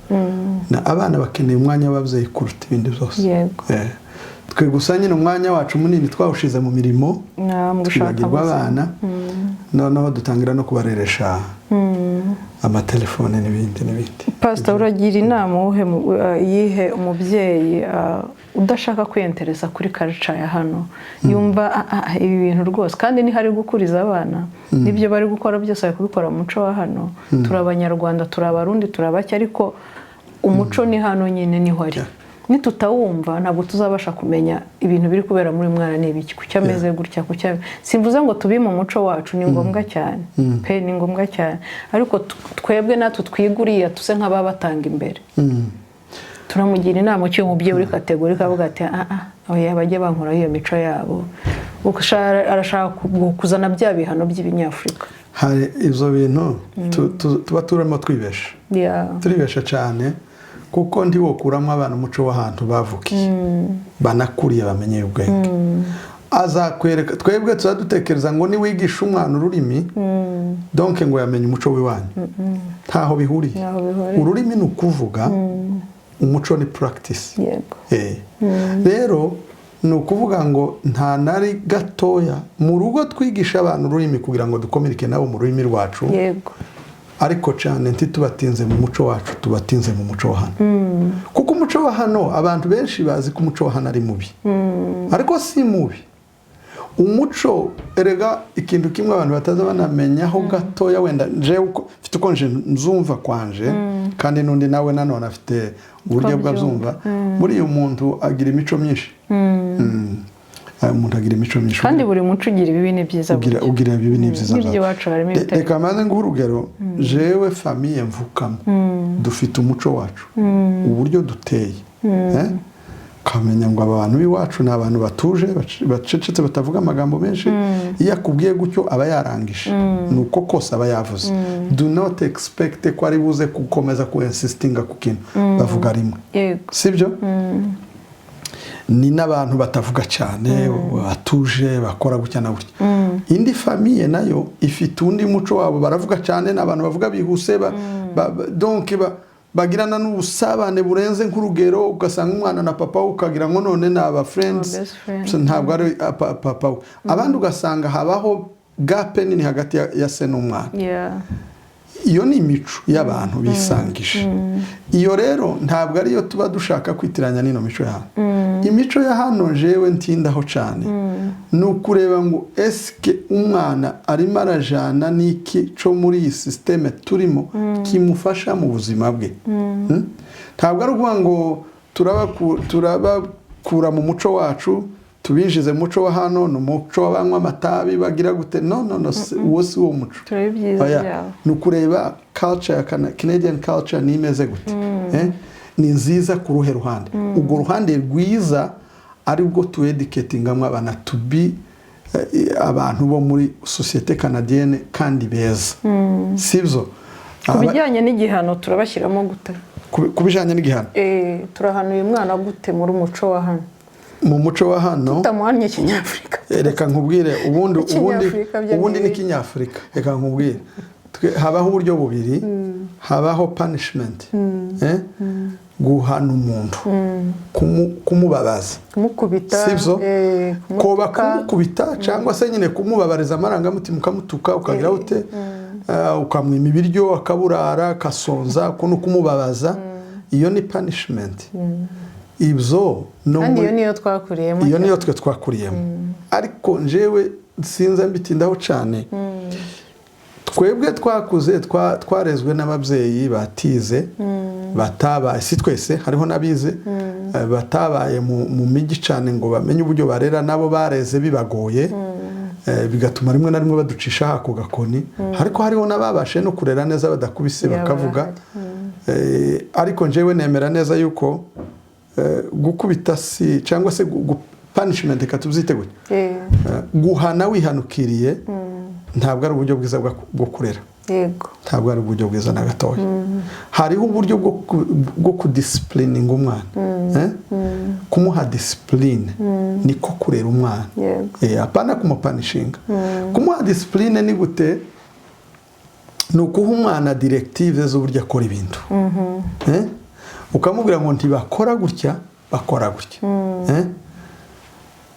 Na abana bakeneye umwanya w'ababyeyi kuruta ibindi byose. Twe gusa nyine umwanya wacu munini twawushize mu mirimo, Mu gushaka twibagirwa ubuzima. abana, noneho dutangira no kubareresha amatelefone n'ibindi n'ibindi. Pasita, uragira inama iyihe umubyeyi udashaka kwiyenteresa kuri culture ya hano, yumva ibi bintu rwose, kandi niho ari gukuriza abana, n'ibyo bari gukora byose bari kubikora mu muco wa hano? Turi Abanyarwanda, turi Abarundi, turi abake, ariko umuco ni hano nyine, niho ari. Nitutawumva ntabwo tuzabasha kumenya ibintu biri kubera muri uyu mwana ni ibiki, kuki ameze gutya, kuki simvuze ngo tubime umuco wacu, ni ngombwa cyane pe, ni ngombwa cyane, ariko twebwe natwe twiguriye tuse nk'ababatanga imbere. Turamugira inama ki umubyeyi uri catégorie avuga ati: "Ah ah, oya, bajye bankoraho iyo mico yabo"? Arashaka kuzana bya bihano by'ibinyafurika. Hari ibyo bintu tuba turimo twibesha. Turibesha cyane, kuko ntiwokuramo abana umuco w'ahantu bavukiye, banakuriye, bamenyeye ubwenge. Azakwereka twebwe tuba dutekereza ngo niwigisha umwana ururimi, donc ngo yamenye umuco w'iwanyu. Ntaho bihuriye. Ntaho bihuriye. Ururimi ni ukuvuga, umuco ni practice. Rero ni ukuvuga ngo nta nari gatoya mu rugo twigisha abantu ururimi kugira ngo dukominike nabo mu rurimi rwacu, ariko cyane ntitubatinze mu muco wacu, tubatinze mu muco wa hano, kuko umuco wa hano, abantu benshi bazi ko umuco wa hano ari mubi, ariko si mubi. Umuco erega, ikintu kimwe abantu bataza banamenyaho gatoya, wenda njewe mfite uko nje nzumva kwanje, kandi n'undi nawe nanone afite uburyo Uko bwe abyumva. Buriya umuntu agira imico myinshi. Umuntu agira imico myinshi. Kandi buri muco ugira ibibi n'ibyiza. Ugira, Burya. ugira ibibi n'ibyiza. N'iby'iwacu harimo ibitari. Reka maze nguhe urugero. Jewe famille mvukamo dufite umuco wacu, uburyo duteye. Ukamenya ngo abantu b'iwacu ni abantu batuje, bacecetse, batavuga amagambo menshi. Iyo akubwiye gutyo aba yarangije, ni uko kose aba yavuze. Do not expect ko ari buze gukomeza ku insistinga ku kintu, bavuga rimwe. Sibyo? Ni n'abantu batavuga cyane, batuje, bakora gutya na gutya. Indi famille nayo ifite undi muco wabo, baravuga cyane, ni abantu bavuga bihuse, donc bagirana n'ubusabane burenze nk'urugero, ugasanga umwana na papa we ukagira ngo none ni aba friends. Aba best friend. Ntabwo ari papa we. Abandi ugasanga habaho gap nini hagati ya se n'umwana. Iyo ni imico y'abantu bisangije. Iyo rero ntabwo ariyo tuba dushaka kwitiranya n'ino mico ya hano. Imico ya hano jewe ntindaho cyane ni ukureba ngo esike umwana arimo arajana n'iki cyo muri iyi système turimo kimufasha mu buzima bwe. Ntabwo ari ukuvuga ngo turabakura mu muco wacu tubinjize mu muco wa hano, ni umuco w'abanywa amatabi bagira gute. No, no, no, uwo si wo muco. Turebe ibyiza Oya, byabo. ni ukureba culture ya Canadian culture ni imeze gute. Ni nziza ku ruhe ruhande? Urwo ruhande rwiza ari bwo tu educatingamo abana to be abantu bo muri société canadienne kandi beza, sibyo? Ku bijyanye n'igihano turabashyiramo gute? Ku bijyanye n'igihano? Turahana uyu mwana gute muri umuco wa hano? Mu muco wa hano. Tutamuhannye kinyafurika. Reka nkubwire, ubundi ubundi Ikinyafurika byo ubundi ni ni kinyafurika. Reka nkubwire, habaho uburyo bubiri. Habaho punishment, guhana umuntu, kumubabaza. Kumukubita. Sibyo? Koba kumutuka. Kumukubita cyangwa se nyine kumubabariza amarangamutima, ukamutuka, ukagira ute, ukamwima ibiryo akaburara, akasonza, uko ni ukumubabaza. Iyo ni punishment. Ibyo no Kandi iyo niyo twakuriyemo. Iyo niyo twe twakuriyemo, ariko njyewe sinza mbitindaho cyane. Twebwe twakuze twarezwe n'ababyeyi batize, batabaye, si twese, hariho n'abize, batabaye mu mijyi cyane ngo bamenye uburyo barera, nabo bareze bibagoye, bigatuma rimwe na rimwe baducisha ako gakoni, ariko hariho n'ababashe no kurera neza badakubise, Yeah, bakavuga. barahari. Ariko njyewe nemera neza yuko gukubita si cyangwa se punishment, reka tubyite gutya. Guhana wihanukiriye ntabwo ari uburyo bwiza bwo kurera. Ntabwo ari uburyo bwiza na gatoya. Hariho uburyo bwo kudisciplininga umwana. Eh? Kumuha discipline niko kurera umwana. Apana kumupunishinga. Kumuha discipline ni gute? Ni ukuha umwana directive z'uburyo akora ibintu. Eh? Ukamubwira ngo ntibakora gutya, bakora gutya. Eh?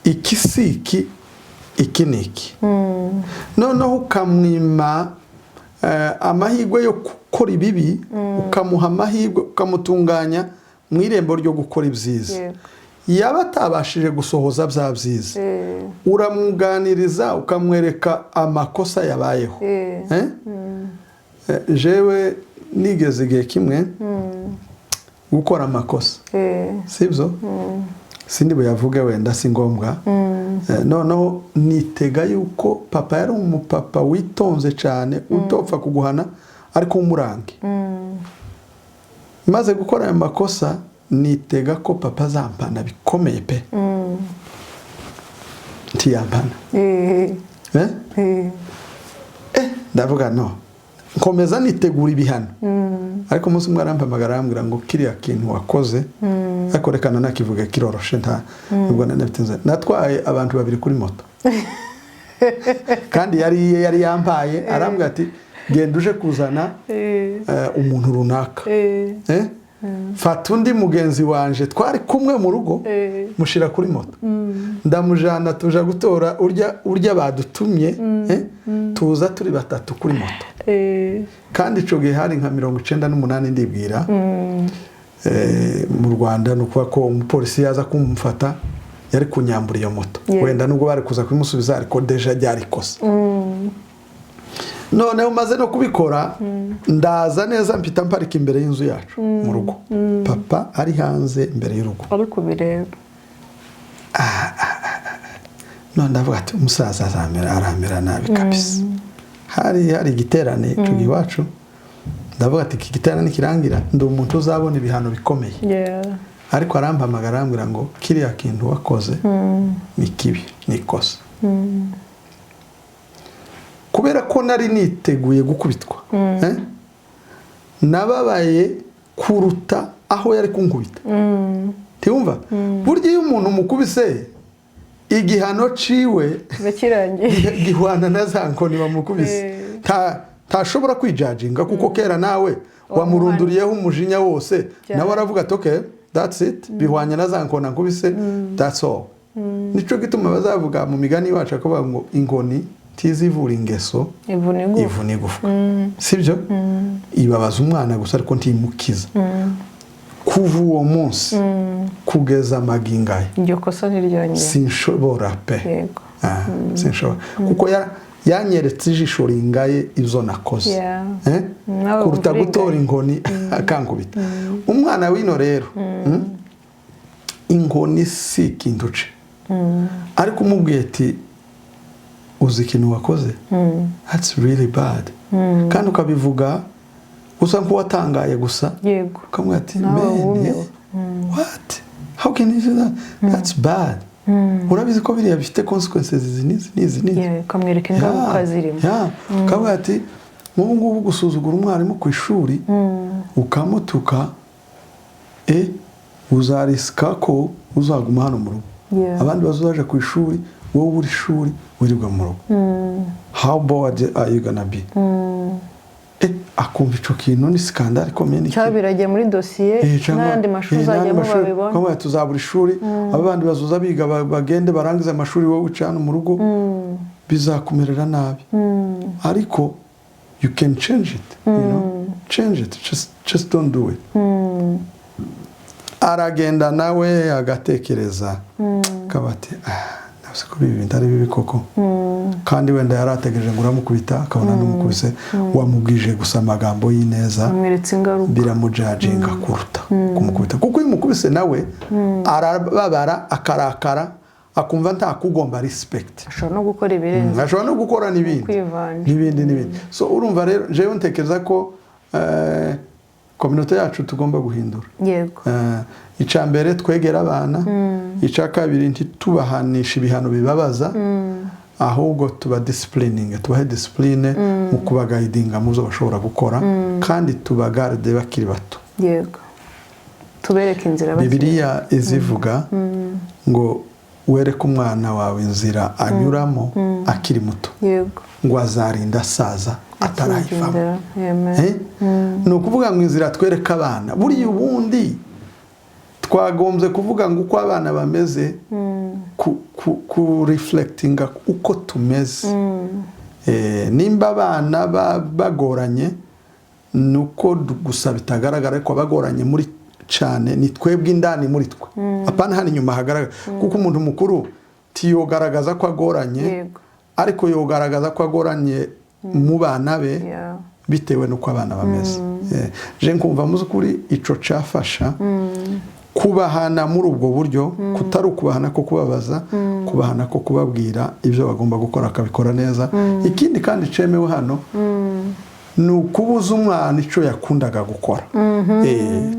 Iki si iki, iki ni iki. Noneho ukamwima amahirwe yo gukora ibibi, ukamuha amahirwe, ukamutunganya mu irembo ryo gukora ibyiza. Yaba atabashije gusohoza bya byiza, uramuganiriza, ukamwereka amakosa yabayeho. Eh? Jewe nigeze igihe kimwe gukora amakosa, sibyo, sindi buyavuge, wenda si ngombwa. Noneho nitega yuko papa yari umupapa witonze cyane, utopfa kuguhana, ariko w'umurangi. Maze gukora ayo makosa, nitega ko papa azampana bikomeye pe. Ntiyampana. Eh? Ndavuga no nkomeza nitegura ibihano, ariko umunsi umwe arampamagara, arambwira ngo kiriya kintu wakoze, ariko reka nanakivuge, kiroroshe, nta nubwo nanabitinze. Natwaye abantu babiri kuri moto kandi yari iye, yari yampaye. Arambwira ati: "Genda uje kuzana umuntu runaka." Eh? Fata undi mugenzi wanje twari kumwe mu rugo, mushyira kuri moto, ndamujana, tuja gutora urya badutumye, tuza turi batatu kuri moto. Kandi icyo gihe hari nka 98, ndibwira, mu Rwanda. Ni ukuvuga ko umupolisi yaza kumufata, yari kunyambura iyo moto. Wenda nubwo bari kuza kubimusubiza, ariko déjà ryari ikosa. Noneho umaze no kubikora, ndaza neza, mpita mparika imbere y'inzu yacu mu rugo, papa ari hanze imbere y'urugo. Ari kubireba. None ndavuga ati: "Umusaza azamera, aramera nabi kabisa." Hari igiterane icyo gihe iwacu. Ndavuga ati: "Iki giterane nikirangira, ndi umuntu uzabona ibihano bikomeye." Ariko arampamagara, arambwira ngo: "Kiriya kintu wakoze ni kibi, ni ikosa." Kubera ko nari niteguye gukubitwa, eh? Nababaye kuruta aho yari kunkubita. Ntiwumva, burya iyo umuntu umukubise, igihano ciwe kiba kirangiye. Gihwana na za nkoni bamukubise. Ntashobora kwijajinga, kuko kera nawe wamurunduriyeho umujinya wose. Nawe aravuga ati: "Okay, that's it, bihwanye na za nkoni ankubise, that's all." Nico gituma bazavuga mu migani iwacu, akavuga ngo inkoni ntizivura ingeso, ivuna igufa. Ivuna igufwa, sibyo? Ibabaza umwana gusa, ariko ntimukiza. Kuva uwo munsi kugeza magingo aya, iryo kosa ntiryongera. Sinshobora pe. Ah, sinshobora, kuko yanyeretse ijisho ringaye ibyo nakoze. Eh? Nawe Kuruta wumva gutora uringaye. inkoni akankubita. Umwana w'ino rero, inkoni si ikintu ce, ariko umubwiye ati: "Uzi ikintu wakoze? That's really bad," kandi ukabivuga usa nk'uwatangaye gusa, ukamubwira ati: Nawe "Man, wumiwe. yeah. What? How can you do that? That's bad. Urabizi ko biriya bifite consequences izi n'izi n'izi n'izi." Yeah, ukamwereka ingaruka zirimo. Yeah. Ukavuga ati: "Nk'ubu ngubu gusuzugura umwarimu ku ishuri, ukamutuka, uzarisika ko uzaguma hano mu rugo. Abandi bazaja ku ishuri, wowe ubura ishuri, wirirwa mu rugo. How bored are you gonna be?" Akumva ico kintu ni scandale ikomeye, ni Cyangwa biragiye muri dosiye, n'ayandi mashuri n'ayandi uzajyamo mashuri, babibona. Ukamubwira, tuzabura ishuri, abo bandi bazoza biga, bagende barangize amashuri, wowe wicaye hano mu rugo, bizakumerera nabi, ariko you can change it, change it, just don't do it." Aragenda nawe agatekereza, akaba ati: "Ah, navuze ko ibi bintu ari bibi koko." Kandi wenda yari ategereje ngo uramukubita, akabona n'umukubise, wamubwije gusa amagambo y'ineza, amweretse ingaruka. Biramujajinga kuruta kumukubita, kuko iyo umukubise nawe arababara, akarakara, akumva nta kugomba respect. Ashobora no gukora ibirenze. Ashobora no gukora n'ibindi, Kwivanja. n'ibindi n'ibindi. So urumva rero, jewe ntekereza ko Communauté yacu tugomba guhindura. Icya mbere, twegera abana. Icya kabiri, ntitubahanishe ibihano bibabaza, ahubwo tuba disciplining, tubahe discipline mu kubaguidinga mu byo bashobora gukora, kandi tubagarde bakiri bato. Yego, tubereke inzira bakiri. Bibiliya izivuga ngo wereke umwana wawe inzira anyuramo akiri muto, ngo azarinda asaza atarayivamo. Akigendera. Amen. Eh? Ni ukuvuga ngo inzira twereka abana, buriya ubundi twagombye kuvuga ngo uko abana bameze ku reflectinga uko tumeze. Nimba abana bagoranye, ni uko gusa bitagaragara, ariko abagoranye muri cyane ni twebwe indani muri twe, apana hano inyuma hagaragara, kuko umuntu mukuru tiyogaragaza ko agoranye, ariko yogaragaza ko agoranye mu bana be bitewe n'uko abana bameze. Je nkumva mu by'ukuri ico cafasha kubahana muri ubwo buryo, kutari ukubahana ko kubabaza, kubahana ko kubabwira ibyo bagomba gukora akabikora neza. Ikindi kandi cemewe hano ni ukubuza umwana icyo yakundaga gukora.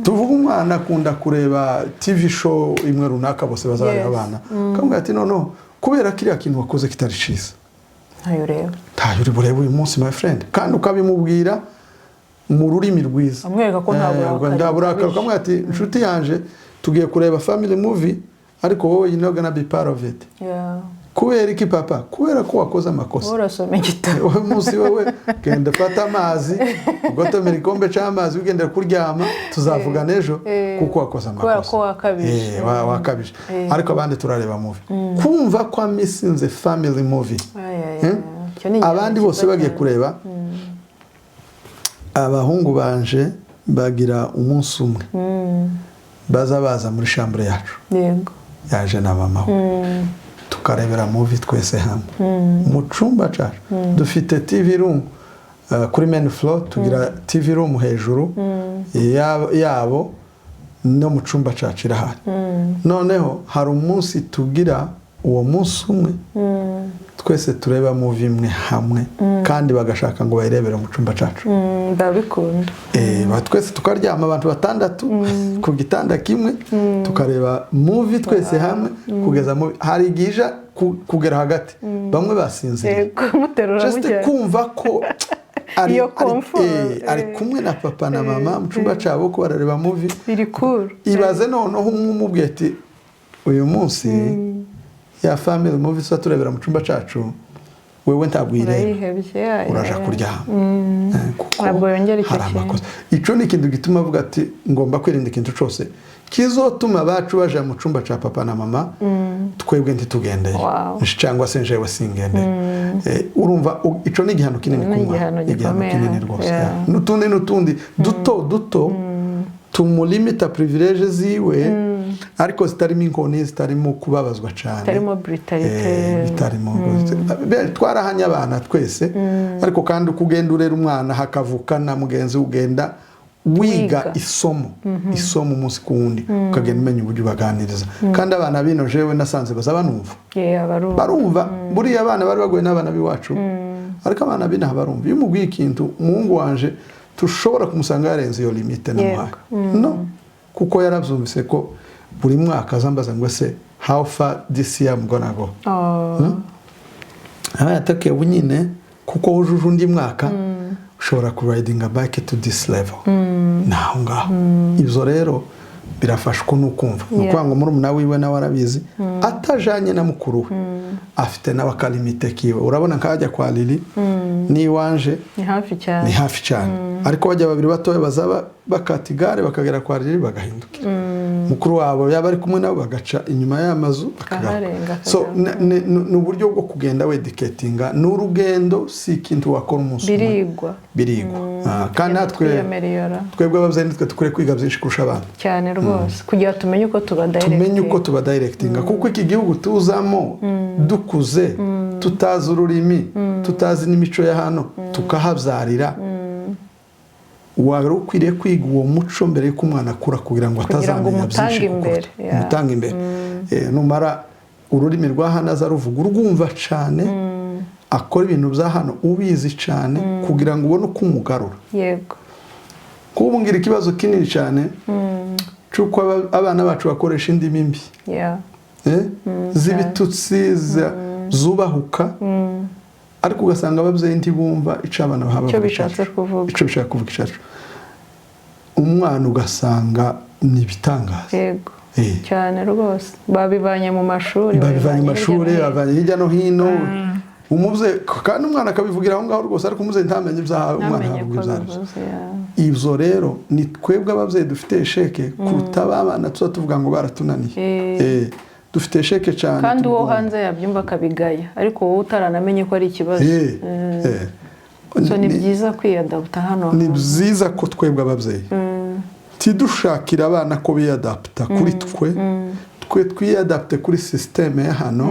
Tuvuge umwana akunda kureba TV show imwe runaka bose bazareba, abana ukamubwira ati: "Noneho kubera kiriya kintu wakoze kitari cyiza, Ntayo ureba." Ntayo uri burebe uyu munsi, my friend." Kandi ukabimubwira mu rurimi rwiza. Amwereka ko nta burakari Nta burakari. bukabije. Ukamubwira ati: "Inshuti yanje, tugiye kureba family movie, ariko wowe you not gonna be part of it." "Kubera iki, papa?" "Kubera ko wakoze amakosa." Wowe urasoma igitabo. Wowe munsi, wowe genda ufate amazi, ugotomera igikombe cy'amazi, ugendera kuryama, tuzavugana ejo, kuko wakoze amakosa. Kubera ko wakabije. Wakabije, ariko abandi turareba movie. Kumva ko amissinze family movie. Ay, ay, ay. Icyo ni igihano Abandi bose cyiza bagiye cyane. kureba. Abahungu banje bagira umunsi umwe baza baza muri chambre yacu, yaje na mama we, tukarebera movie twese hamwe mu cyumba cyacu. Dufite TV room kuri main floor, tugira TV room hejuru yabo, no mu cyumba cyacu irahari. Noneho hari umunsi tugira, uwo munsi umwe twese tureba movie imwe hamwe, kandi bagashaka ngo bayirebere mu cyumba cyacu. Ndabikunda. Twese tukaryama, abantu batandatu ku gitanda kimwe, tukareba movie twese hamwe kugeza movie. Hari igihe ija kugera hagati bamwe basinziriye. Yego, muterura Just mujya kumva ko ari, Iyo ari, comfort, ari kumwe na papa na mama mu cyumba cyabo ko barareba movie. Biri cool. Ibaze noneho umwe umubwiye ati: "Uyu munsi ya family movie tuba turebera mu cyumba cyacu, wewe ntabwo uyireba." Urayihebye ya, "Uraja ya. kuryama." Kuko Ntabwo yongera icyo hari kintu. amakosa. Icyo ni ikintu gituma avuga ati: "Ngomba kwirinda ikintu cyose kizotuma abacu baja mu cyumba cya papa na mama, twebwe ntitugendeye, cyangwa se njewe singendeye." Urumva ico ni igihano kinini Ni ku mwana. igihano gikomeye. Kinini rwose. Yeah. N'utundi n'utundi duto duto tumulimita privilege ziwe, ariko zitarimo inkoni, zitarimo kubabazwa cyane. Zitarimo brutalité. Bitarimo. Twarahanye abana twese, ariko kandi uko ugenda urera umwana, hakavuka na mugenzi we, ugenda wiga Wiga. isomo isomo umunsi ku wundi, ukagenda umenya uburyo ubaganiriza. Kandi abana bino jewe nasanze baza banumva. Yeah, barumva. Barumva. Buriya abana bari bagoye n'abana b'iwacu, ariko abana b'inaha barumva. Iyo umubwiye ikintu, umuhungu wanje tushobora kumusanga yarenze iyo limite namuhaye, no kuko yarabyumvise ko buri mwaka azambaza ngo: "Ese how far this year I'm gonna go?" Oh. Aba yatakiye ubu nyine, kuko wujuje undi mwaka, ushobora kuridinga bike to this level, ni aho ngaho. Ibyo rero birafasha uko nukumva ni ukuvuga ngo murumuna wiwe nawe arabizi, atajanye na mukuru we, afite nawe akalimite kiwe. Urabona nk'ajya kwa Lili n'iwanje Ni hafi cyane. Ni hafi cyane, ariko bajya babiri batoya bazaba bakata igare bakagera kwa Lili, bagahindukira, mukuru wabo yaba ari kumwe nabo, bagaca inyuma y'amazu bakagaruka. Akaharenga, So akagaruka. ni uburyo bwo kugenda weducatinga, ni urugendo, si ikintu wakora umunsi umwe. Birigwa. Birigwa. Kandi natwe Twiyameliyora. twebwe ababyeyi nitwe dukwiye kwiga byinshi kurusha abana. Cyane rwose, kugira tumenye uko tuba Tumenye uko tuba directinga, kuko iki gihugu tuzamo dukuze, tutazi ururimi, tutazi n'imico ya hano, tukahabyarira, wari ukwiriye kwiga uwo muco mbere y'uko umwana akura, kugira ngo Kugira ngo atazamenya umutange byinshi imbere, kukuruta. Umutange imbere. Numara ururimi rwa hano aza ruvuga urwumva cyane, akora ibintu bya hano ubizi cyane, kugira ngo ubone uko umugarura. Kuba ngira ikibazo kinini cyane cy'uko abana bacu bakoresha indimi mbi, z'ibitutsi, zubahuka, ariko ugasanga ababyeyi ntibumva icyo abana baha Icyo bavuga. bishatse Icyacu. kuvuga. Icyo bishaka kuvuga icyacu. Umwana ugasanga ni ibitangaza. Cyane rwose, babivanye mu mashuri. Babivanye mu mashuri, hirya no hino. Babivanye hirya no hino. Umubyeyi kandi, umwana akabivugira aho ngaho rwose, ariko umubyeyi ntamenye ibyaha umwana Ntamenye ahabwa ko ibyo ari byo. bivuze, yeah. Ibyo rero ni twebwe ababyeyi dufite échec kuruta abana tuba tuvuga ngo baratunaniye. Dufite échec cyane. Kandi uwo Tugomba. hanze yabyumva akabigaya, ariko wowe utaranamenye ko ari ikibazo. So ni byiza kwiyadaputa hano. Ni byiza ko twebwe ababyeyi tidushakira abana ko biyadaputa kuri twe, twe twiyadapute kuri système ya hano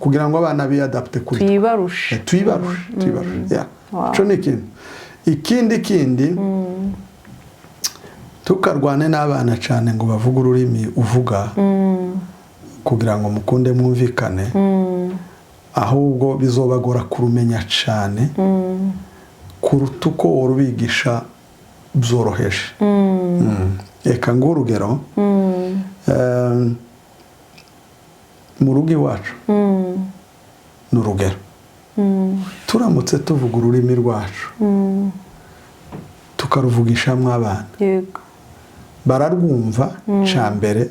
kugira ngo abana biyadapute kuri twe. Tuyibarushe. Tuyibarushe, tuyibarushe, yeah. Wow. Ico ni ikintu. Ikindi kindi, tukarwane n'abana cyane ngo bavuge ururimi uvuga kugira ngo mukunde mwumvikane, ahubwo bizobagora kurumenya cyane kuruta uko worubigisha byoroheje. Reka nguhe urugero. Mu rugo iwacu, ni urugero, turamutse tuvuga ururimi rwacu, tukaruvugishamo abana, bararwumva cya mbere,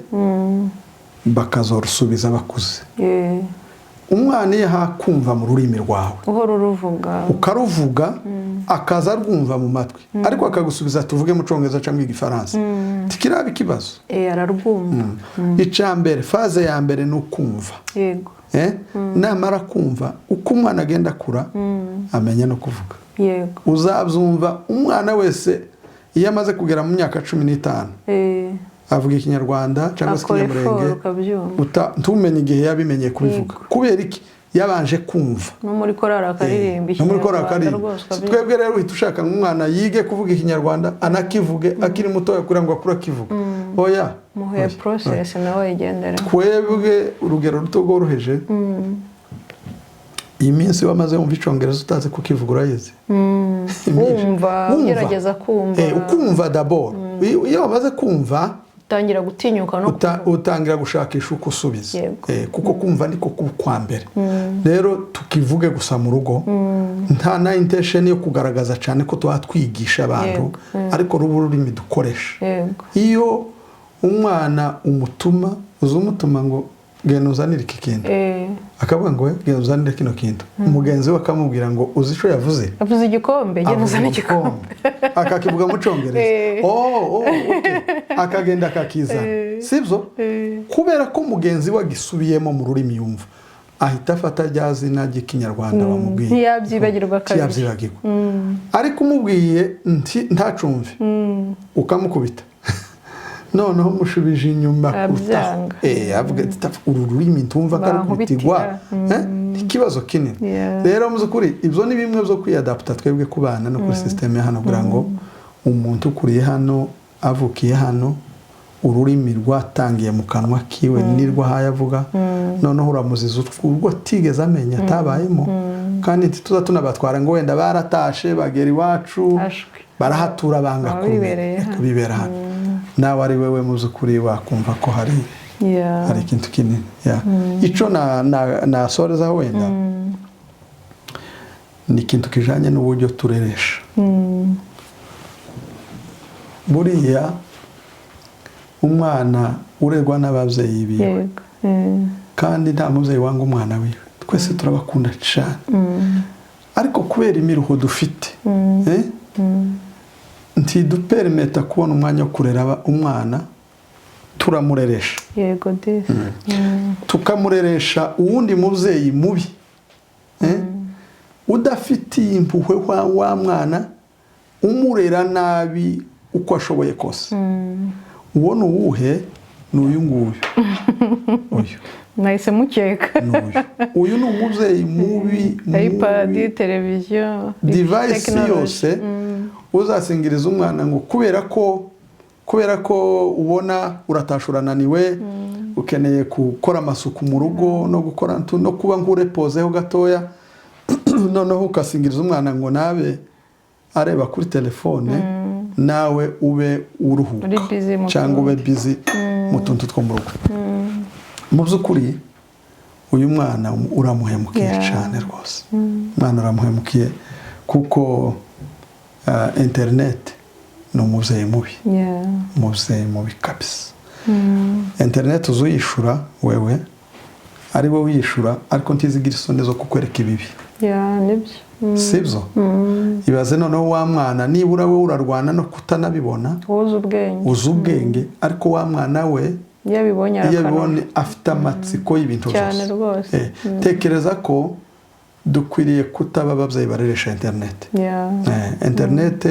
bakazorusubiza bakuze. Umwana iyo ahakumva mu rurimi rwawe, uhora uruvuga, ukaruvuga, akaza arwumva mu matwi, ariko akagusubiza, tuvuge mu Cyongereza cyangwa Igifaransa, tikiraba ikibazo. Ararwumva. Icya mbere, phase ya mbere ni ukumva. Namara kumva, uko umwana agenda akura amenya no kuvuga. Uzabyumva, umwana wese iyo amaze kugera mu myaka 15 avuga Ikinyarwanda cyangwa se Akora Ikinyamurenge, effort ukabyumva. Ntumenye igihe yabimenye kubivuga. Kubera iki? Yabanje kumva. No muri korari akaririmba No muri korali Ikinyarwanda akaririmba. rwose ukabyumva. Twebwe rero uhita ushaka ngo umwana yige kuvuga Ikinyarwanda, anakivuge akiri mutoya kugira ngo akure akivuga. Oya. Muhuye. Oya. Process nawe ayigendera. Twebwe, urugero ruto rworoheje, iyi minsi wamaze wumva Icyongereza utazi kukivuga, urayizi. Imyinshi. Wumva, ugerageza kumva. Ukumva d'abord. Iyo wamaze kumva, utangira gutinyuka no kuvuga. Utangira gushakisha uko usubiza. Kuko kumva niko kwa mbere. Rero tukivuge gusa mu rugo, nta na intention yo kugaragaza cyane ko tuba twigisha abantu, ariko ruba ururimi dukoresha. Iyo umwana umutuma, uza umutuma ngo genda uzanire iki kintu, akavuga ngo genda uzanire kino kintu, mugenzi we akamubwira ngo uzi icyo yavuze? Avuze igikombe, genda Avuze uzane igikombe. Igikombe, akakivuga mu Cyongereza. Oh, okay. Akagenda akakizana, sibyo? Kubera ko mugenzi we agisubiyemo mu rurimi yumva, ahita afata rya zina ry'Ikinyarwanda bamubwiye. Ntiyabyibagirwa kabiri. Ntiyabyibagirwa. Ariko umubwiye ntacumve, ukamukubita, noneho mushubije inyuma kurutaho. Arabyanga. Avuga ati: "Uru rurimi ntumva karukubitirwa." Bankubitira. Ni ikibazo kinini. Rero mu by'ukuri ibyo ni bimwe byo kwiyadaputa twebwe ku bana no kuri système ya hano, kugira ngo umuntu ukuriye hano, avukiye hano, ururimi rwatangiye mu kanwa kiwe nirwo ahaye avuga, noneho uramuziza urwo atigeze amenya, atabayemo. Kandi ntituza tunabatwara ngo wenda baratashe bagera iwacu, Ashwi. barahatura, banga Baba kumenya. bibereye hano. Bibera hano. Nawe ari wewe, mu by'ukuri wakumva ko hari hari ikintu kinini. Yeah. Icyo nasorezaho wenda ni ikintu kijanye n'uburyo tureresha. Buriya umwana uregwa n'ababyeyi biwe, kandi nta mubyeyi wanga umwana wiwe, twese turabakunda cyane, ariko kubera imiruho dufite, ntiduperimeta kubona umwanya wo kurera umwana. Turamureresha, Yego disi. Tukamureresha uwundi mubyeyi mubi, udafitiye impuhwe wa mwana, umurera nabi uko ashoboye kose. Uwo ni uwuhe? Ni uyu nguyu, uyu. Nahise mukeka. Ni uyu. Uyu ni umubyeyi mubi, iPad, mubi. Televiziyo, Device technology. yose uzasingiriza umwana ngo kubera ko ubona uratasha urananiwe, ukeneye gukora amasuku mu rugo no gukora no kuba nk'urepozeho gatoya, noneho ugasingiriza umwana ngo nabe areba kuri telefone. Nawe ube uruhuka Uri busy mu cyangwa ube busy mu tuntu two mu rugo. Mu by'ukuri uyu mwana uramuhemukiye cyane rwose. Umwana uramuhemukiye kuko interineti ni umubyeyi mubi, umubyeyi mubi kabisa. Interineti uza uyishura wewe, ari wowe uyishura, ariko ntizigira isoni zo kukwereka ibibi. Yeah, nibyo. Sibyo? Ibaze noneho wa mwana, nibura we urarwana no kutanabibona, Wuze ubwenge. Uzi ubwenge, ariko wa mwana we iyo abibonye iyo arakanura. Abibonye afite amatsiko y'ibintu Cyane byose. rwose. Tekereza ko dukwiriye kutaba ababyeyi bareresha interineti. Interineti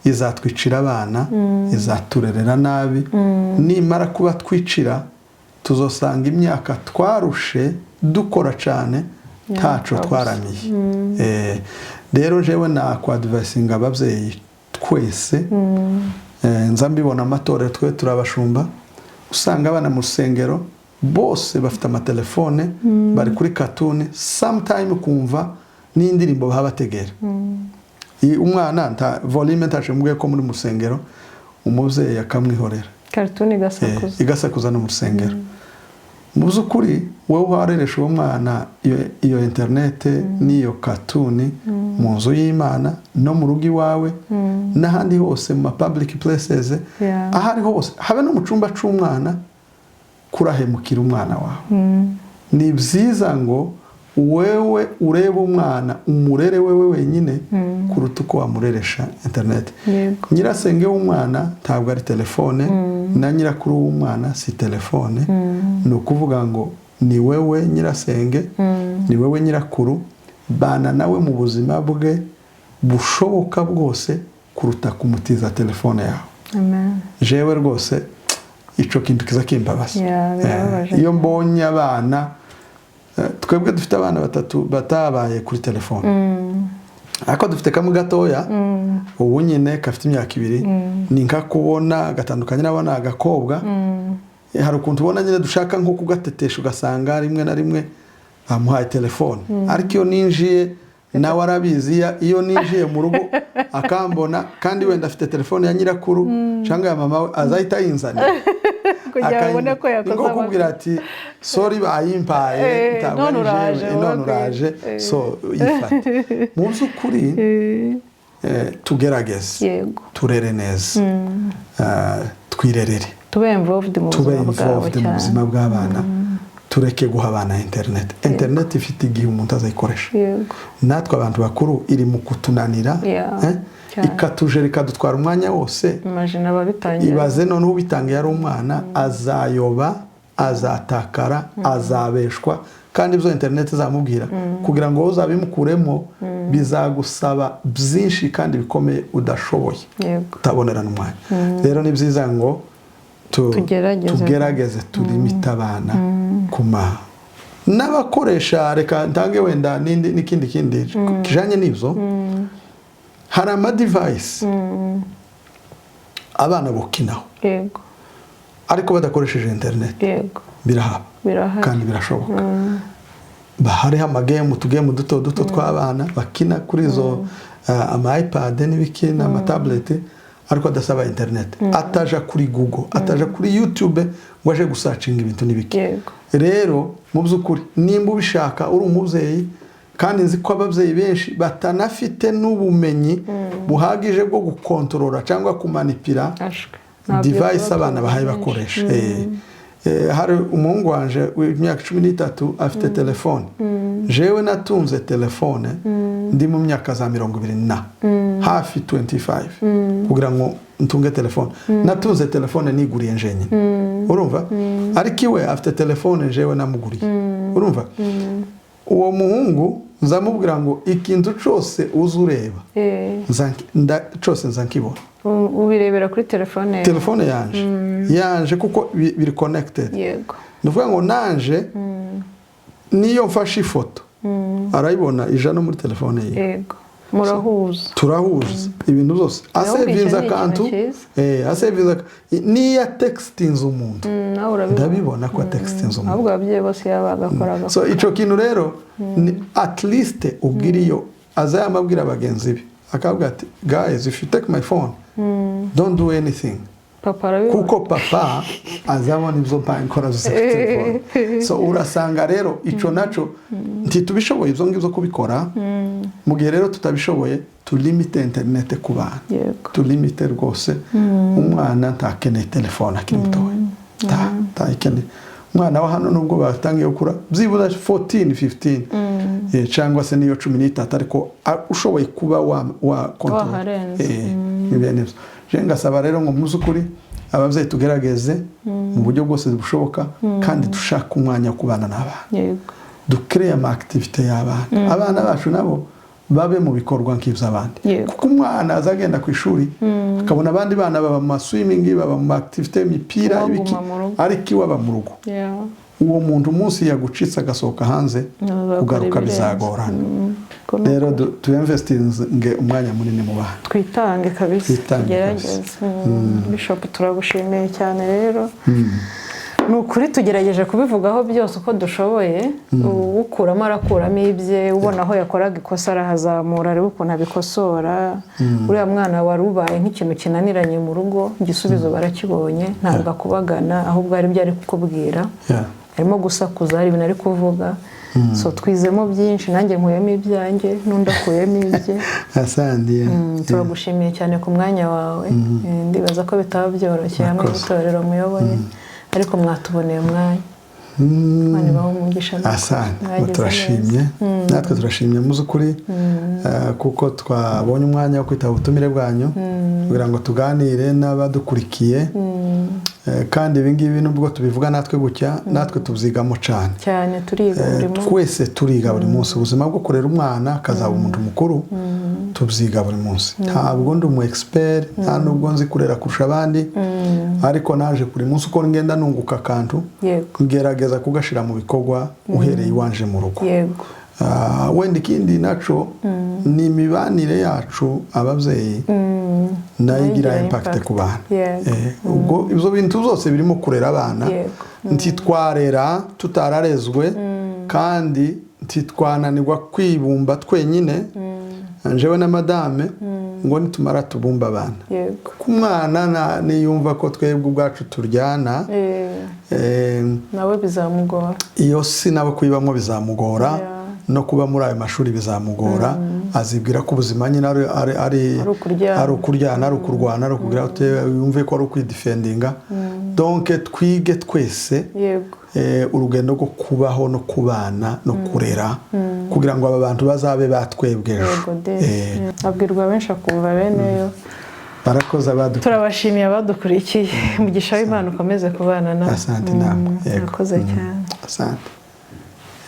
izatwicira abana, izaturerera nabi. Nimara kuba twicira, tuzosanga imyaka twarushe dukora cyane ntaco Twabuze. twaramiye. Rero jewe nakwadvisinga ababyeyi twese. Nza mbibona amatorero, twe turabashumba, usanga abana mu rusengero bose bafite amatelefone, bari kuri cartoon, sometime ukumva n'indirimbo baba bategera. Iyi umwana nta volume ntacu mubwiye ko muri mu rusengero, umubyeyi akamwihorera. Cartoon igasakuza. Igasakuza no mu rusengero. Mu by'ukuri wowe wareresha uwo mwana iyo interinete n'iyo cartoon mu nzu y'Imana no mu rugo iwawe n'ahandi hose mu ma public places, aho ari hose, habe no mu cyumba cy'umwana, kurahemukira umwana wawe. Ni byiza ngo wewe urebe umwana, umurere wewe wenyine, kuruta uko wamureresha interineti. Nyirasenge w'umwana ntabwo ari telefone, na nyirakuru w'umwana si telefone. Ni ukuvuga ngo ni wewe nyirasenge, ni wewe nyirakuru, bana nawe mu buzima bwe bushoboka bwose kuruta kumutiza telefone yawe. Amen. Jewe rwose icyo kintu kiza kimbabaza. Yeah, birababaje. Iyo mbonye abana, twebwe dufite abana batatu batabaye kuri telefone, ariko dufite kamwe gatoya ubu nyine gafite imyaka 2, ni nka kubona gatandukanye n'abana agakobwa. Hari ukuntu ubona nyine dushaka nko kugatetesha, ugasanga rimwe na rimwe bamuhaye telefone. Ariko iyo ninjiye, nawe arabizi, iyo ninjiye mu rugo akambona, kandi wenda afite telefone ya nyirakuru cyangwa ya mama we, azahita ayinzanira. Kugira ngo abone ko yakoze Ni nko kubwira ati: "Sorry, bayimpaye, ntabwo none ari uraje, jewe, none wowe uraje." So yifate. Mu by'ukuri tugerageze turere neza, twirerere, tube involved mu tube buzima bwabo involved mu cyane. buzima bw'abana, tureke guha abana interineti. Interineti ifite igihe umuntu azayikoresha. Natwe abantu bakuru iri mu kutunanira, Cyane. Ikatujera, ikadutwara umwanya wose. Imagine ababitangira. Ibaze noneho ubitangiye ari umwana, azayoba, azatakara, azabeshwa. Kandi ibyo interineti izamubwira, kugira ngo wowe uzabimukuremo bizagusaba byinshi kandi bikomeye udashoboye, utabonerana umwanya. Rero ni byiza ngo Tugerageze. tugerageze tulimite abana ku ma n'abakoresha. Reka ntange wenda n'ikindi kindi kijanye n'ibyo. Hari ama device abana bokinaho ariko badakoresheje interineti. Birahaba Birahari. kandi birashoboka. Hariho ama game, utugame duto duto tw'abana bakina kuri izo ama iPad n'ibiki n'amatablet, ariko adasaba interineti, ataja kuri Google, ataja kuri YouTube ngo aje gusearchinga ibintu n'ibiki. Rero mu by'ukuri nimba ubishaka uri umubyeyi, kandi nzi ko ababyeyi benshi batanafite n'ubumenyi buhagije bwo gukontorora cyangwa kumanipira Ashwe. Ntabyo device tuba abana tuzi bahaye benshi. bakoresha. Hari umuhungu wanje w'imyaka 13 afite telefone. Jewe natunze telefone ndi mu myaka za 20 na hafi 25 kugira ngo ntunge telefone. Natunze telefone niguriye njenyine, urumva? Ariko iwe afite telefone jewe namuguriye, urumva? Uwo muhungu nzamubwira ngo ikintu cyose uza ureba, cyose nza nkibona. Ubirebera kuri telefone yawe. Telefone yanje kuko biri connected. Ni ukuvuga ngo nanje niyo mfashe ifoto arayibona, ija no muri telefone ye. Yego, murahuza. Turahuza ibintu byose. Ahubwo icyo Asevinze ni ikintu akantu, cyiza. Asevinze niyo atextinze umuntu, Nawe urabibona. ndabibona ko atextinze umuntu. Ahubwo ababyeyi bose yaba bagakora. So icyo kintu rero ni at least ubwira, iyo aza yamabwira bagenzi be. Akavuga ati: "Guys, if you take my phone, don't do anything." Papa arabibona. Kuko papa azabona ibyo nkora zose kuri telefone. So urasanga rero icyo nacyo ntitubishoboye, ibyo ngibyo kubikora. Mu gihe rero tutabishoboye, tulimite interinete ku bana. Tulimite rwose. Umwana ntakeneye telefone akiri mutoya. Ntayikeneye. Umwana wa hano, nubwo batangiye gukura, byibura 14, 15, cyangwa se niyo 13, ariko ushoboye kuba wa control. Waharenze. Ni bene ibyo. Je ngasaba rero ngo mu by'ukuri ababyeyi tugerageze mu buryo bwose bushoboka, kandi dushake umwanya wo kubana n'abana. Dukereye ama activités y'abana, abana bacu nabo babe mu bikorwa nk'iby'abandi. Kuko umwana azagenda ku ishuri akabona abandi bana baba mu ma swimming, baba mu ma activités y'imipira, Uwaguma ibiki, mu rugo. ariko iwe aba mu rugo. Uwo muntu umunsi yagucitse agasohoka hanze, Azakora kugaruka ibirenze. bizagorana. Ko ni Rero tuyinvestinge umwanya munini mu bana. Twitange kabisa. Twitange. Tugerageze. Bishop, turagushimiye cyane rero. Ni ukuri tugerageje kubivugaho byose uko dushoboye. Ukuramo arakuramo ibye, ubona aho yakoraga ikosa arahazamura, arebe ukuntu abikosora. Uriya mwana wari ubaye nk'ikintu kinaniranye mu rugo, igisubizo barakibonye. Ntabwo akubagana, ahubwo hari ibyo ari kukubwira. Arimo gusakuza, hari ibintu ari kuvuga. So twizemo byinshi, nanjye nkuyemo ibyanjye, n'undi akuyemo ibye. Asante. Turagushimiye cyane ku mwanya wawe. Ndibaza ko bitaba byoroshye hamwe Murakoze. n'itorero muyoboye, ariko mwatuboneye umwanya. Imana ibahe umugisha. Asante. Mwagize. Turashimye, natwe turashimye mu by'ukuri, kuko twabonye umwanya wo kwitaba ubutumire bwanyu kugira ngo tuganire n'abadukurikiye. Kandi ibi ngibi, nubwo tubivuga natwe gutya, natwe tubyigamo cyane. Cyane, turiga buri munsi. Twese turiga buri munsi. Ubuzima bwo kurera umwana akazaba umuntu mukuru, tubyiga buri munsi. Ntabwo ndi umu expert, nta nubwo nzi kurera kurusha abandi, ariko naje buri munsi uko ngenda nunguka akantu, ngerageza kugashyira mu bikorwa uhereye iwanje mu rugo. Wenda ikindi naco ni imibanire yacu ababyeyi, nayo igira igira impact impact. ku bana. Ubwo ibyo bintu byose birimo kurera abana. Ntitwarera tutararezwe, kandi ntitwananirwa kwibumba twenyine, njyewe na madame, ngo nitumara tubumba abana. Kuko umwana niyumva ko twebwe ubwacu turyana, Nawe bizamugora. Iyo si nawe kuyibamo bizamugora. No kuba muri ayo mashuri bizamugora. Azibwira ko ubuzima nyine ari Ari ukuryana. Ari ukuryana, ari ukurwana, ari ukugira ute, yumve ko ari ukwidefendinga. Donc twige twese urugendo rwo kubaho no kubana no kurera, kugira ngo aba bantu bazabe batwebwe ejo. Yego de. Abwirwa benshi akumva beneyo. Barakoze abadu. Turabashimiye abadukurikiye. Umugisha w'Imana ukomeze kubana nawe. Asante namwe. Yego. Murakoze cyane. Asante.